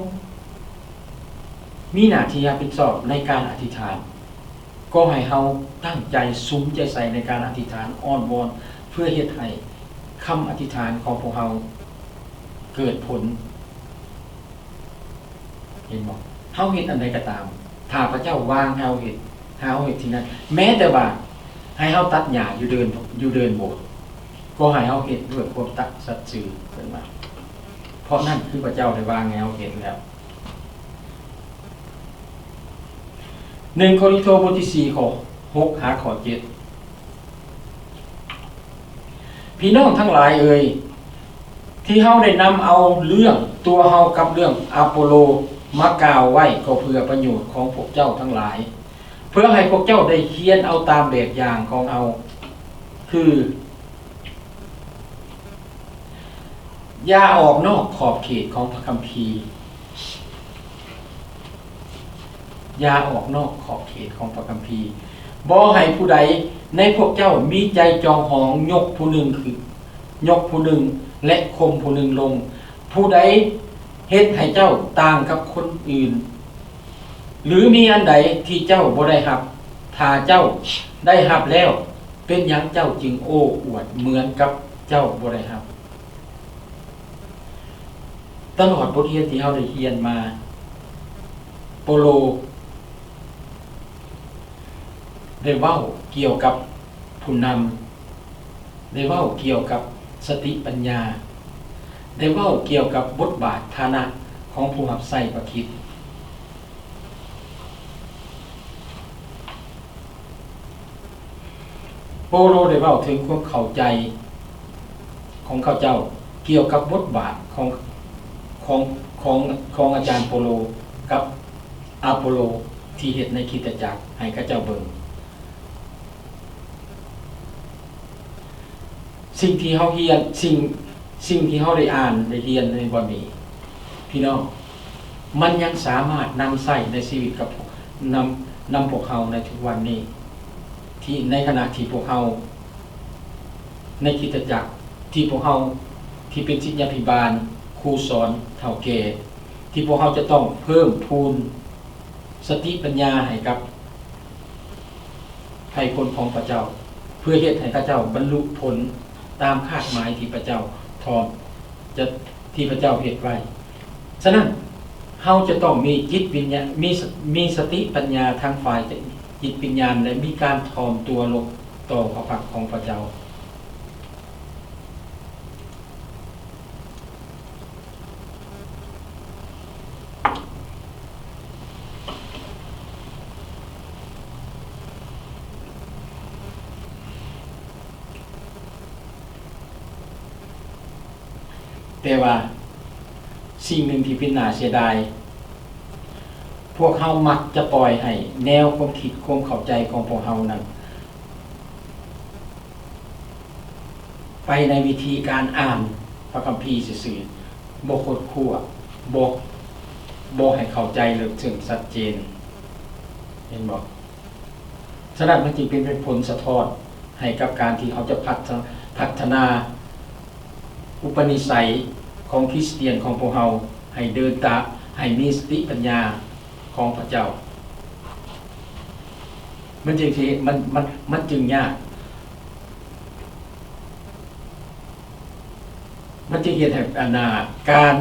ມີໜ້າທີ່ຮັບຜິດຊອບໃນການອະທິຖານ, ກໍໃຫ້ເຮົາຕັ້ງໃຈສຸມໃຈໃສ່ໃນການອະທິຖານອ້ອນວອນ ເພື່ອເຮັດໃຫ້ຄຳອະທິຖານຂອງພວກເຮົາເກີດຜົນ. ເຫັນບໍ່? ເຮົາເຮັດອັນໃດກໍຕາມ, ຖ້າພະເຈົ້າວາງໃຫ້ເຮົາເຮັດ, ໃຫ້ເຮົາເຮັດສິ່ງນັ້ນ, ແມ້ແຕ່ວ່າໃຫ້ເຮົາຕັດຫຍ້າຢູ່ເດີ່ນ, ຢູ່ເດີ່ນໂບດ, ກໍໃຫ້ເຮົາເຮັດດ້ວຍຄວາມຕັດສັດຊື່ເພິ່ນວ່າ, ເພາະນັ້ນຄືພະເຈົ້າໄດ້ວາງໃຫ້ເຮົາເຮັດແລ້ວ. ໜຶ່ງໂກລິນໂທ ບົດທີສີ່ ຂໍ້ຫົກຫາຂໍ້ເຈັດ. ພີ່ນ້ອງທັງຫຼາຍເອີຍ, ທີ່ເຮົາໄດ້ນຳເອົາເລື່ອງຕົວເຮົາກັບເລື່ອງອາໂປໂລມາກ່າວໄວ້ ກໍເພື່ອປະໂຫຍດຂອງພວກເຈົ້າທັງຫຼາຍ, ເພື່ອໃຫ້ພວກເຈົ້າໄດ້ຮຽນເອົາຕາມແບບຢ່າງຂອງເຮົາ, ຄື ຢ່າອອກນອກຂອບເຂດຂອງພະຄຳພີ. ຢ່າອອກນອກຂອບເຂດຂອງພະຄຳພີ. ບໍ່ໃຫ້ຜູ້ໃດໃນພວກເຈົ້າມີໃຈຈອງຫອງຍົກຜູ້ໜຶ່ງຂຶ້ນ, ຍົກຜູ້ໜຶ່ງ ແລະ ຂົ່ມຜູ້ໜຶ່ງລົງ. ຜູ້ໃດ ເຮັດໃຫ້ເຈົ້າຕ່າງກັບຄົນອື່ນ? ຫຼືມີອັນໃດທີ່ເຈົ້າບໍ່ໄດ້ຮັບ? ຖ້າເຈົ້າໄດ້ຮັບແລ້ວ, ເປັນຫຍັງເຈົ້າຈຶ່ງໂອ້ອວດເໝືອນກັບເຈົ້າບໍ່ໄດ້ຮັບ? ຕະຫຼອດບົດຮຽນທີ່ເຮົາໄດ້ຮຽນມາ, ເປົາໂລໄດ້ເວົ້າກ່ຽວກັບຜູ້ນຳ, ໄດ້ເວົ້າກ່ຽວກັບສະຕິປັນຍາ, ໄດ້ເວົ້າກ່ຽວກັບບົດບາດຖານະຂອງຜູ້ຮັບໃຊ້ພະຄຣິດ. ເປົາໂລໄດ້ເວົ້າເຖິງຄວາມເຂົ້າໃຈຂອງເຂົາເຈົ້າກ່ຽວກັບບົດບາດຂອງ, ຂອງ, ຂອງ, ຂອງອາຈານເປົາໂລກັບອາໂປໂລທີ່ເຮັດໃນຄຣິສຕະຈັກໃຫ້ເຂົາເຈົ້າເບິ່ງ. ສິ່ງທີ່ເຮົາຮຽນ, ສິ່ງ, ສິ່ງທີ່ເຮົາໄດ້ອ່ານໄດ້ຮຽນໃນບ່ອນນີ້, ພີ່ນ້ອງ, ມັນຍັງສາມາດນຳໃຊ້ໃນຊີວິດກັບ, ນຳ, ນຳພວກເຮົາໃນທຸກວັນນີ້, ທີ່ໃນຂະນະທີ່ພວກເຮົາໃນຄຣິສຕະຈັກ, ທີ່ພວກເຮົາທີ່ເປັນສິດຍາພິບານ, ຄູສອນ, ເຖົ້າແກ່, ທີ່ພວກເຮົາຈະຕ້ອງເພີ່ມພູນສະຕິປັນຍາໃຫ້ກັບ ໃຫ້ຄົນຂອງພະເຈົ້າ, ເພື່ອເຮັດໃຫ້ເຂົາເຈົ້າບັນລຸຜົນຕາມຄາດໝາຍທີ່ພະເຈົ້າທອມ, ຈະ, ທີ່ພະເຈົ້າເຮັດໄວ້. ສະນັ້ນ, ເຮົາຈະຕ້ອງມີຈິດວິນຍາ, ມີສະ, ມີສະຕິປັນຍາທາງຝ່າຍຈິດວິນຍານ ແລະ ມີການຖ່ອມຕົວລົງຕໍ່ພະພັກຂອງພະເຈົ້າ. ແຕ່ວ່າສິ່ງໜຶ່ງທີ່ເປັນໜ້າເສຍດາຍ, ພວກເຮົາມັກຈະປ່ອຍໃຫ້ແນວຄວາມຄິດຄວາມເຂົ້າໃຈຂອງພວກເຮົານັ້ນ ໄປໃນວິທີການອ່ານພະຄຳພີຊື່ໆ, ບໍ່ຄົ້ນຄວ້າ, ບໍ່, ບໍ່ໃຫ້ເຂົ້າໃຈເລິກເຊິ່ງຊັດເຈນ. ເຫັນບໍ່? ສະນັ້ນມັນຈຶ່ງເປັນ, ເປັນຜົນສະທ້ອນໃຫ້ກັບການທີ່ເຮົາຈະພັດທະ, ພັດທະນາອຸປະນິໄສຂອງຄຣິສຕຽນຂອງພວກເຮົາໃຫ້ເດີນຕາ, ໃຫ້ມີສະຕິປັນຍາ ຂອງພະເຈົ້າ. ມັນຈຶ່ງຊິ, ມັນ, ມັນ, ມັນຈຶ່ງຍາກ, ມັນຈຶ່ງເຮັດໃຫ້ ອັນນ່າ ການ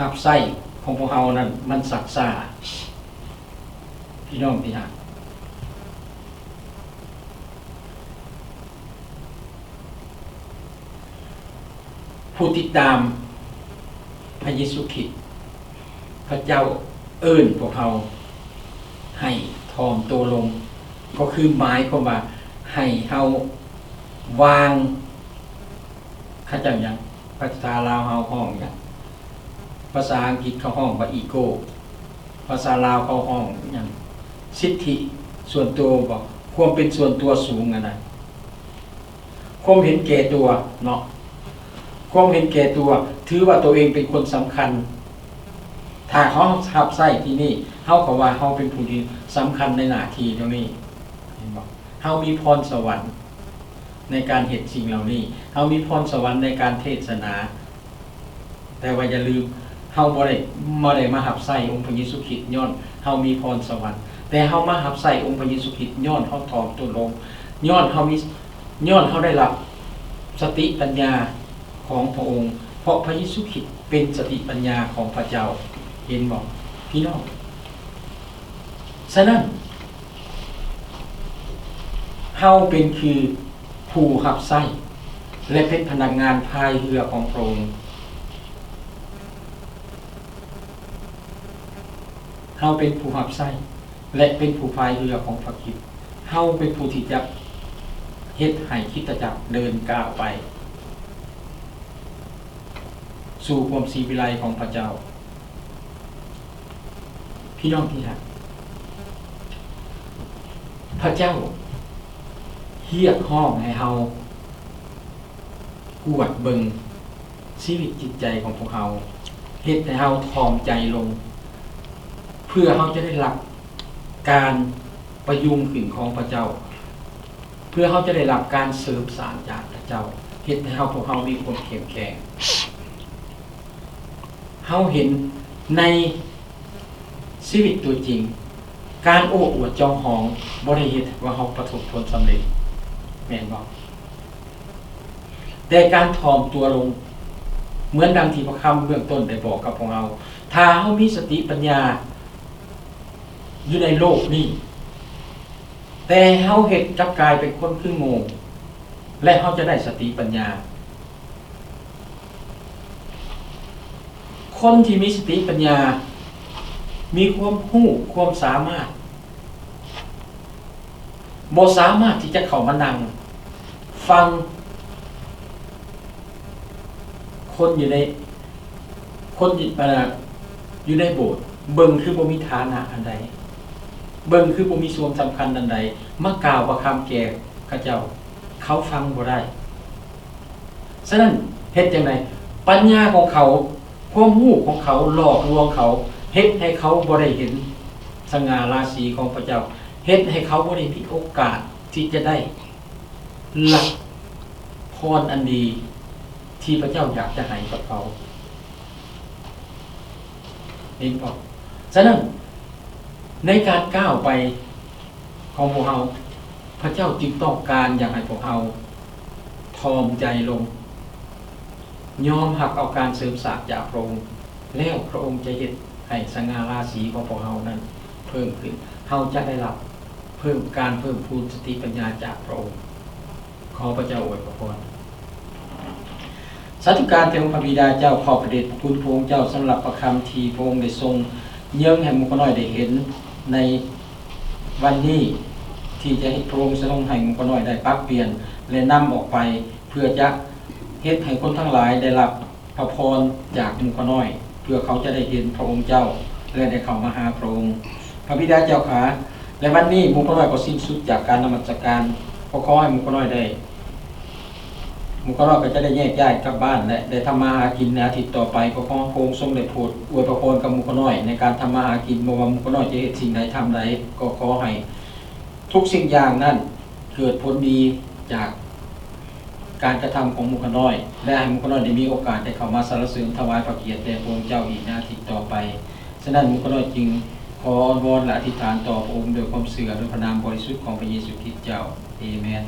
ຮັບໃຊ້ຂອງພວກເຮົານັ້ນມັນຊັກຊ້າ. ພີ່ນ້ອງທີ່ຮັກ, ຜູ້ຕິດຕາມພະເຢຊູຄຣິດ, ພະເຈົ້າເອີ້ນພວກເຮົາໃຫ້ຖ່ອມໂຕລົງ, ກໍຄືໝາຍຄວາມວ່າໃຫ້ເຮົາວາງ, ເຂົາເຈົ້າຫຍັງ? ພາສາລາວເຮົາຮ້ອງຫຍັງ? ພາສາອັງກິດເຂົາຮ້ອງວ່າອີໂກ້, ພາສາລາວເຂົາຮ້ອງຫຍັງ? ສິດທິສ່ວນຕົວບໍ? ຄວາມເປັນສ່ວນຕົວສູງຫັ້ນນະ, ຄວາມເຫັນແກ່ຕົວເນາະ, ຄວາມເຫັນແກ່ຕົວ, ຖືວ່າຕົວເອງເປັນຄົນສຳຄັນ. ຖ້າເຮົາຮັບໃຊ້ທີ່ນີ້, ເຮົາກໍວ່າເຮົາເປັນຜູ້ທີ່ສຳຄັນໃນໜ້າທີ່ຕົງນີ້, ເຫັນບໍ່? ເຮົາມີພອນສະຫວັນໃນການເຮັດສິ່ງເຫຼົ່ານີ້, ເຮົາມີພອນສະຫວັນໃນການເທດສະໜາ. ແຕ່ວ່າຢ່າລືມ, ເຮົາບໍ່ໄດ້, ບໍ່ໄດ້ມາຮັບໃຊ້ອົງພະເຢຊູຄຣິດຍ້ອນເຮົາມີພອນສະຫວັນ, ແຕ່ເຮົາມາຮັບໃຊ້ອົງພະເຢຊູຄຣິດຍ້ອນເຮົາຖ່ອມຕົວລົງ, ຍ້ອນເຮົາມີ, ຍ້ອນເຮົາໄດ້ຮັບສະຕິປັນຍາຂອງພະອົງ, ເພາະພະເຢຊູຄຣິດເປັນສະຕິປັນຍາຂອງພະເຈົ້າ. ເຫັນບໍ່ ພີ່ນ້ອງ? ສະນັ້ນ, ເຮົາເປັນຄືຜູ້ຮັບໃຊ້ ແລະ ເປັນພະນັກງານພາຍເຮືອຂອງພະອົງ. ເຮົາເປັນຜູ້ຮັບໃຊ້ ແລະ ເປັນຜູ້ພາຍເຮືອຂອງພະຄຣິດ. ເຮົາເປັນຜູ້ທີ່ຈະເຮັດໃຫ້ຄຣິສຕະຈັກເດີນກ້າວໄປສູ່ຄວາມສີວິໄລຂອງພະເຈົ້າ. ພີ່ນ້ອງທີ່ຮັກ, ພະເຈົ້າຮຽກຮ້ອງໃຫ້ເຮົາກວດເບິ່ງຊີວິດຈິດໃຈຂອງພວກເຮົາ, ເຮັດໃຫ້ເຮົາຖ່ອມໃຈລົງ, ເພື່ອເຮົາຈະໄດ້ຮັບການປະຍຸງຂຶ້ນຂອງພະເຈົ້າ, ເພື່ອເຮົາຈະໄດ້ຮັບການເສີມສ້າງຈາກພະເຈົ້າ, ເຮັດໃຫ້ເຮົາ, ພວກເຮົາມີຄວາມເຂັ້ມແຂງ. ເຮົາເຫັນໃນຊີວິດຕົວຈິງ, ການໂອ້ອວດຈອງຫອງບໍ່ໄດ້ເຮັດໃຫ້ເຮົາປະສົບຜົນສຳເລັດ, ແມ່ນບໍ່? ແຕ່ການຖ່ອມຕົວລົງ, ເໝືອນດັ່ງທີ່ພະຄຳເບື້ອງຕົ້ນໄດ້ບອກກັບພວກເຮົາ, ຖ້າເຮົາມີສະຕິປັນຍາຢູ່ໃນໂລກນີ້, ແຕ່ເຮົາເຮັດກັບກາຍເປັນຄົນຄືໂງ່, ແລະ ເຮົາຈະໄດ້ສະຕິປັນຍາ. ຄົນທີ່ມີສະຕິປັນຍາ, ມີຄວາມຮູ້ຄວາມສາມາດ, ບໍ່ສາມາດທີ່ຈະເຂົ້າມານັ່ງຟັງຄົນຢູ່ໃນ, ຄົນຢູ່, ເອີ, ຢູ່ໃນໂບດ, ເບິ່ງຄືບໍ່ມີຖານະອັນໃດ, ເບິ່ງຄືບໍ່ມີສ່ວນສຳຄັນອັນໃດ, ມາກ່າວພະຄຳແກ່ເຂົາເຈົ້າ, ເຂົາຟັງບໍ່ໄດ້. ສະນັ້ນເຮັດຈັ່ງໃດ? ປັນຍາຂອງເຂົາ, ຄວາມຮູ້ຂອງເຂົາຫຼອກລວງເຂົາ, ເຮັດໃຫ້ເຂົາບໍ່ໄດ້ເຫັນສະຫງ່າລາສີຂອງພະເຈົ້າ, ເຮັດໃຫ້ເຂົາບໍ່ໄດ້ມີໂອກາດທີ່ຈະໄດ້ຮັບພອນອັນດີທີ່ພະເຈົ້າຢາກຈະໃຫ້ກັບເຂົາ. ເຫັນບໍ່? ສະນັ້ນ ໃນການກ້າວໄປຂອງພວກເຮົາ, ພະເຈົ້າຈຶ່ງຕ້ອງການຢາກໃຫ້ພວກເຮົາຖ່ອມໃຈລົງ, ຍອມຮັບເອົາການເສີມສ້າງຈາກພະອົງ, ແລ້ວພະອົງຈະເຮັດໃຫ້ສະຫງ່າລາສີຂອງພວກເຮົານັ້ນເພີ່ມຂຶ້ນ. ເຮົາຈະໄດ້ຮັບເພີ່ມ, ການເພີ່ມພູນສະຕິປັນຍາຈາກພະອົງ. ຂໍພະເຈົ້າອວຍພະພອນ. ສາທຸການແດ່ອົງພະບິດາເຈົ້າ, ຂອບພະເດດພະຄຸນພະອົງເຈົ້າສຳລັບພະຄຳທີ່ພະອົງໄດ້ຊົງເຍີ້ງໃຫ້ໝູ່ຂ້ານ້ອຍໄດ້ເຫັນໃນວັນນີ້, ທີ່ຈະເຮັດ, ພະອົງຊົງໃຫ້ໝູ່ຂ້ານ້ອຍໄດ້ປັບປ່ຽນ ແລະ ນຳອອກໄປ ເພື່ອຈະເຮັດໃຫ້ຄົນທັງຫຼາຍໄດ້ຮັບ ພະພອນຈາກໝູ່ຂ້ານ້ອຍ, ເພື່ອເຂົາຈະໄດ້ເຫັນພະອົງເຈົ້າ ແລະ ໄດ້ເຂົ້າມາຫາພະອົງ. ພະບິດາເຈົ້າຂ້າ, ແລະ ວັນນີ້ໝູ່ຂ້ານ້ອຍກໍສິ້ນສຸດຈາກການນະມັດສະການ. ກໍຂໍໃຫ້ໝູ່ຂ້ານ້ອຍໄດ້, ໝູ່ຂ້ານ້ອຍກໍຈະໄດ້ແຍກຍ້າຍກັບບ້ານ ແລະ ໄດ້ທຳມາຫາກິນໃນອາທິດຕໍ່ໄປ. ກໍຂໍພະອົງຊົງໄດ້ໂປດອວຍພະພອນກັບໝູ່ຂ້ານ້ອຍໃນການທຳມາຫາກິນ. ບໍ່ວ່າໝູ່ຂ້ານ້ອຍຈະເຮັດສິ່ງໃດທຳໃດ, ກໍຂໍໃຫ້ທຸກສິ່ງຢ່າງນັ້ນເກີດຜົນດີຈາກ ການກະທຳຂອງໝູ່ຂ້ານ້ອຍ ແລະ ໃຫ້ໝູ່ຂ້ານ້ອຍໄດ້ມີໂອກາດໄດ້ເຂົ້າມາສັນລະເສີນຖວາຍພະກຽດແດ່ພະອົງເຈົ້າອີກໃນອາທິດຕໍ່ໄປ. ສະນັ້ນ ໝູ່ຂ້ານ້ອຍຈຶ່ງຂໍອ້ອນວອນ ແລະ ອະທິຖານຕໍ່ພະອົງດ້ວຍຄວາມເຊື່ອ ໃນພະນາມບໍລິສຸດຂອງພະເຢຊູຄຣິດເຈົ້າ. ເອເມນ.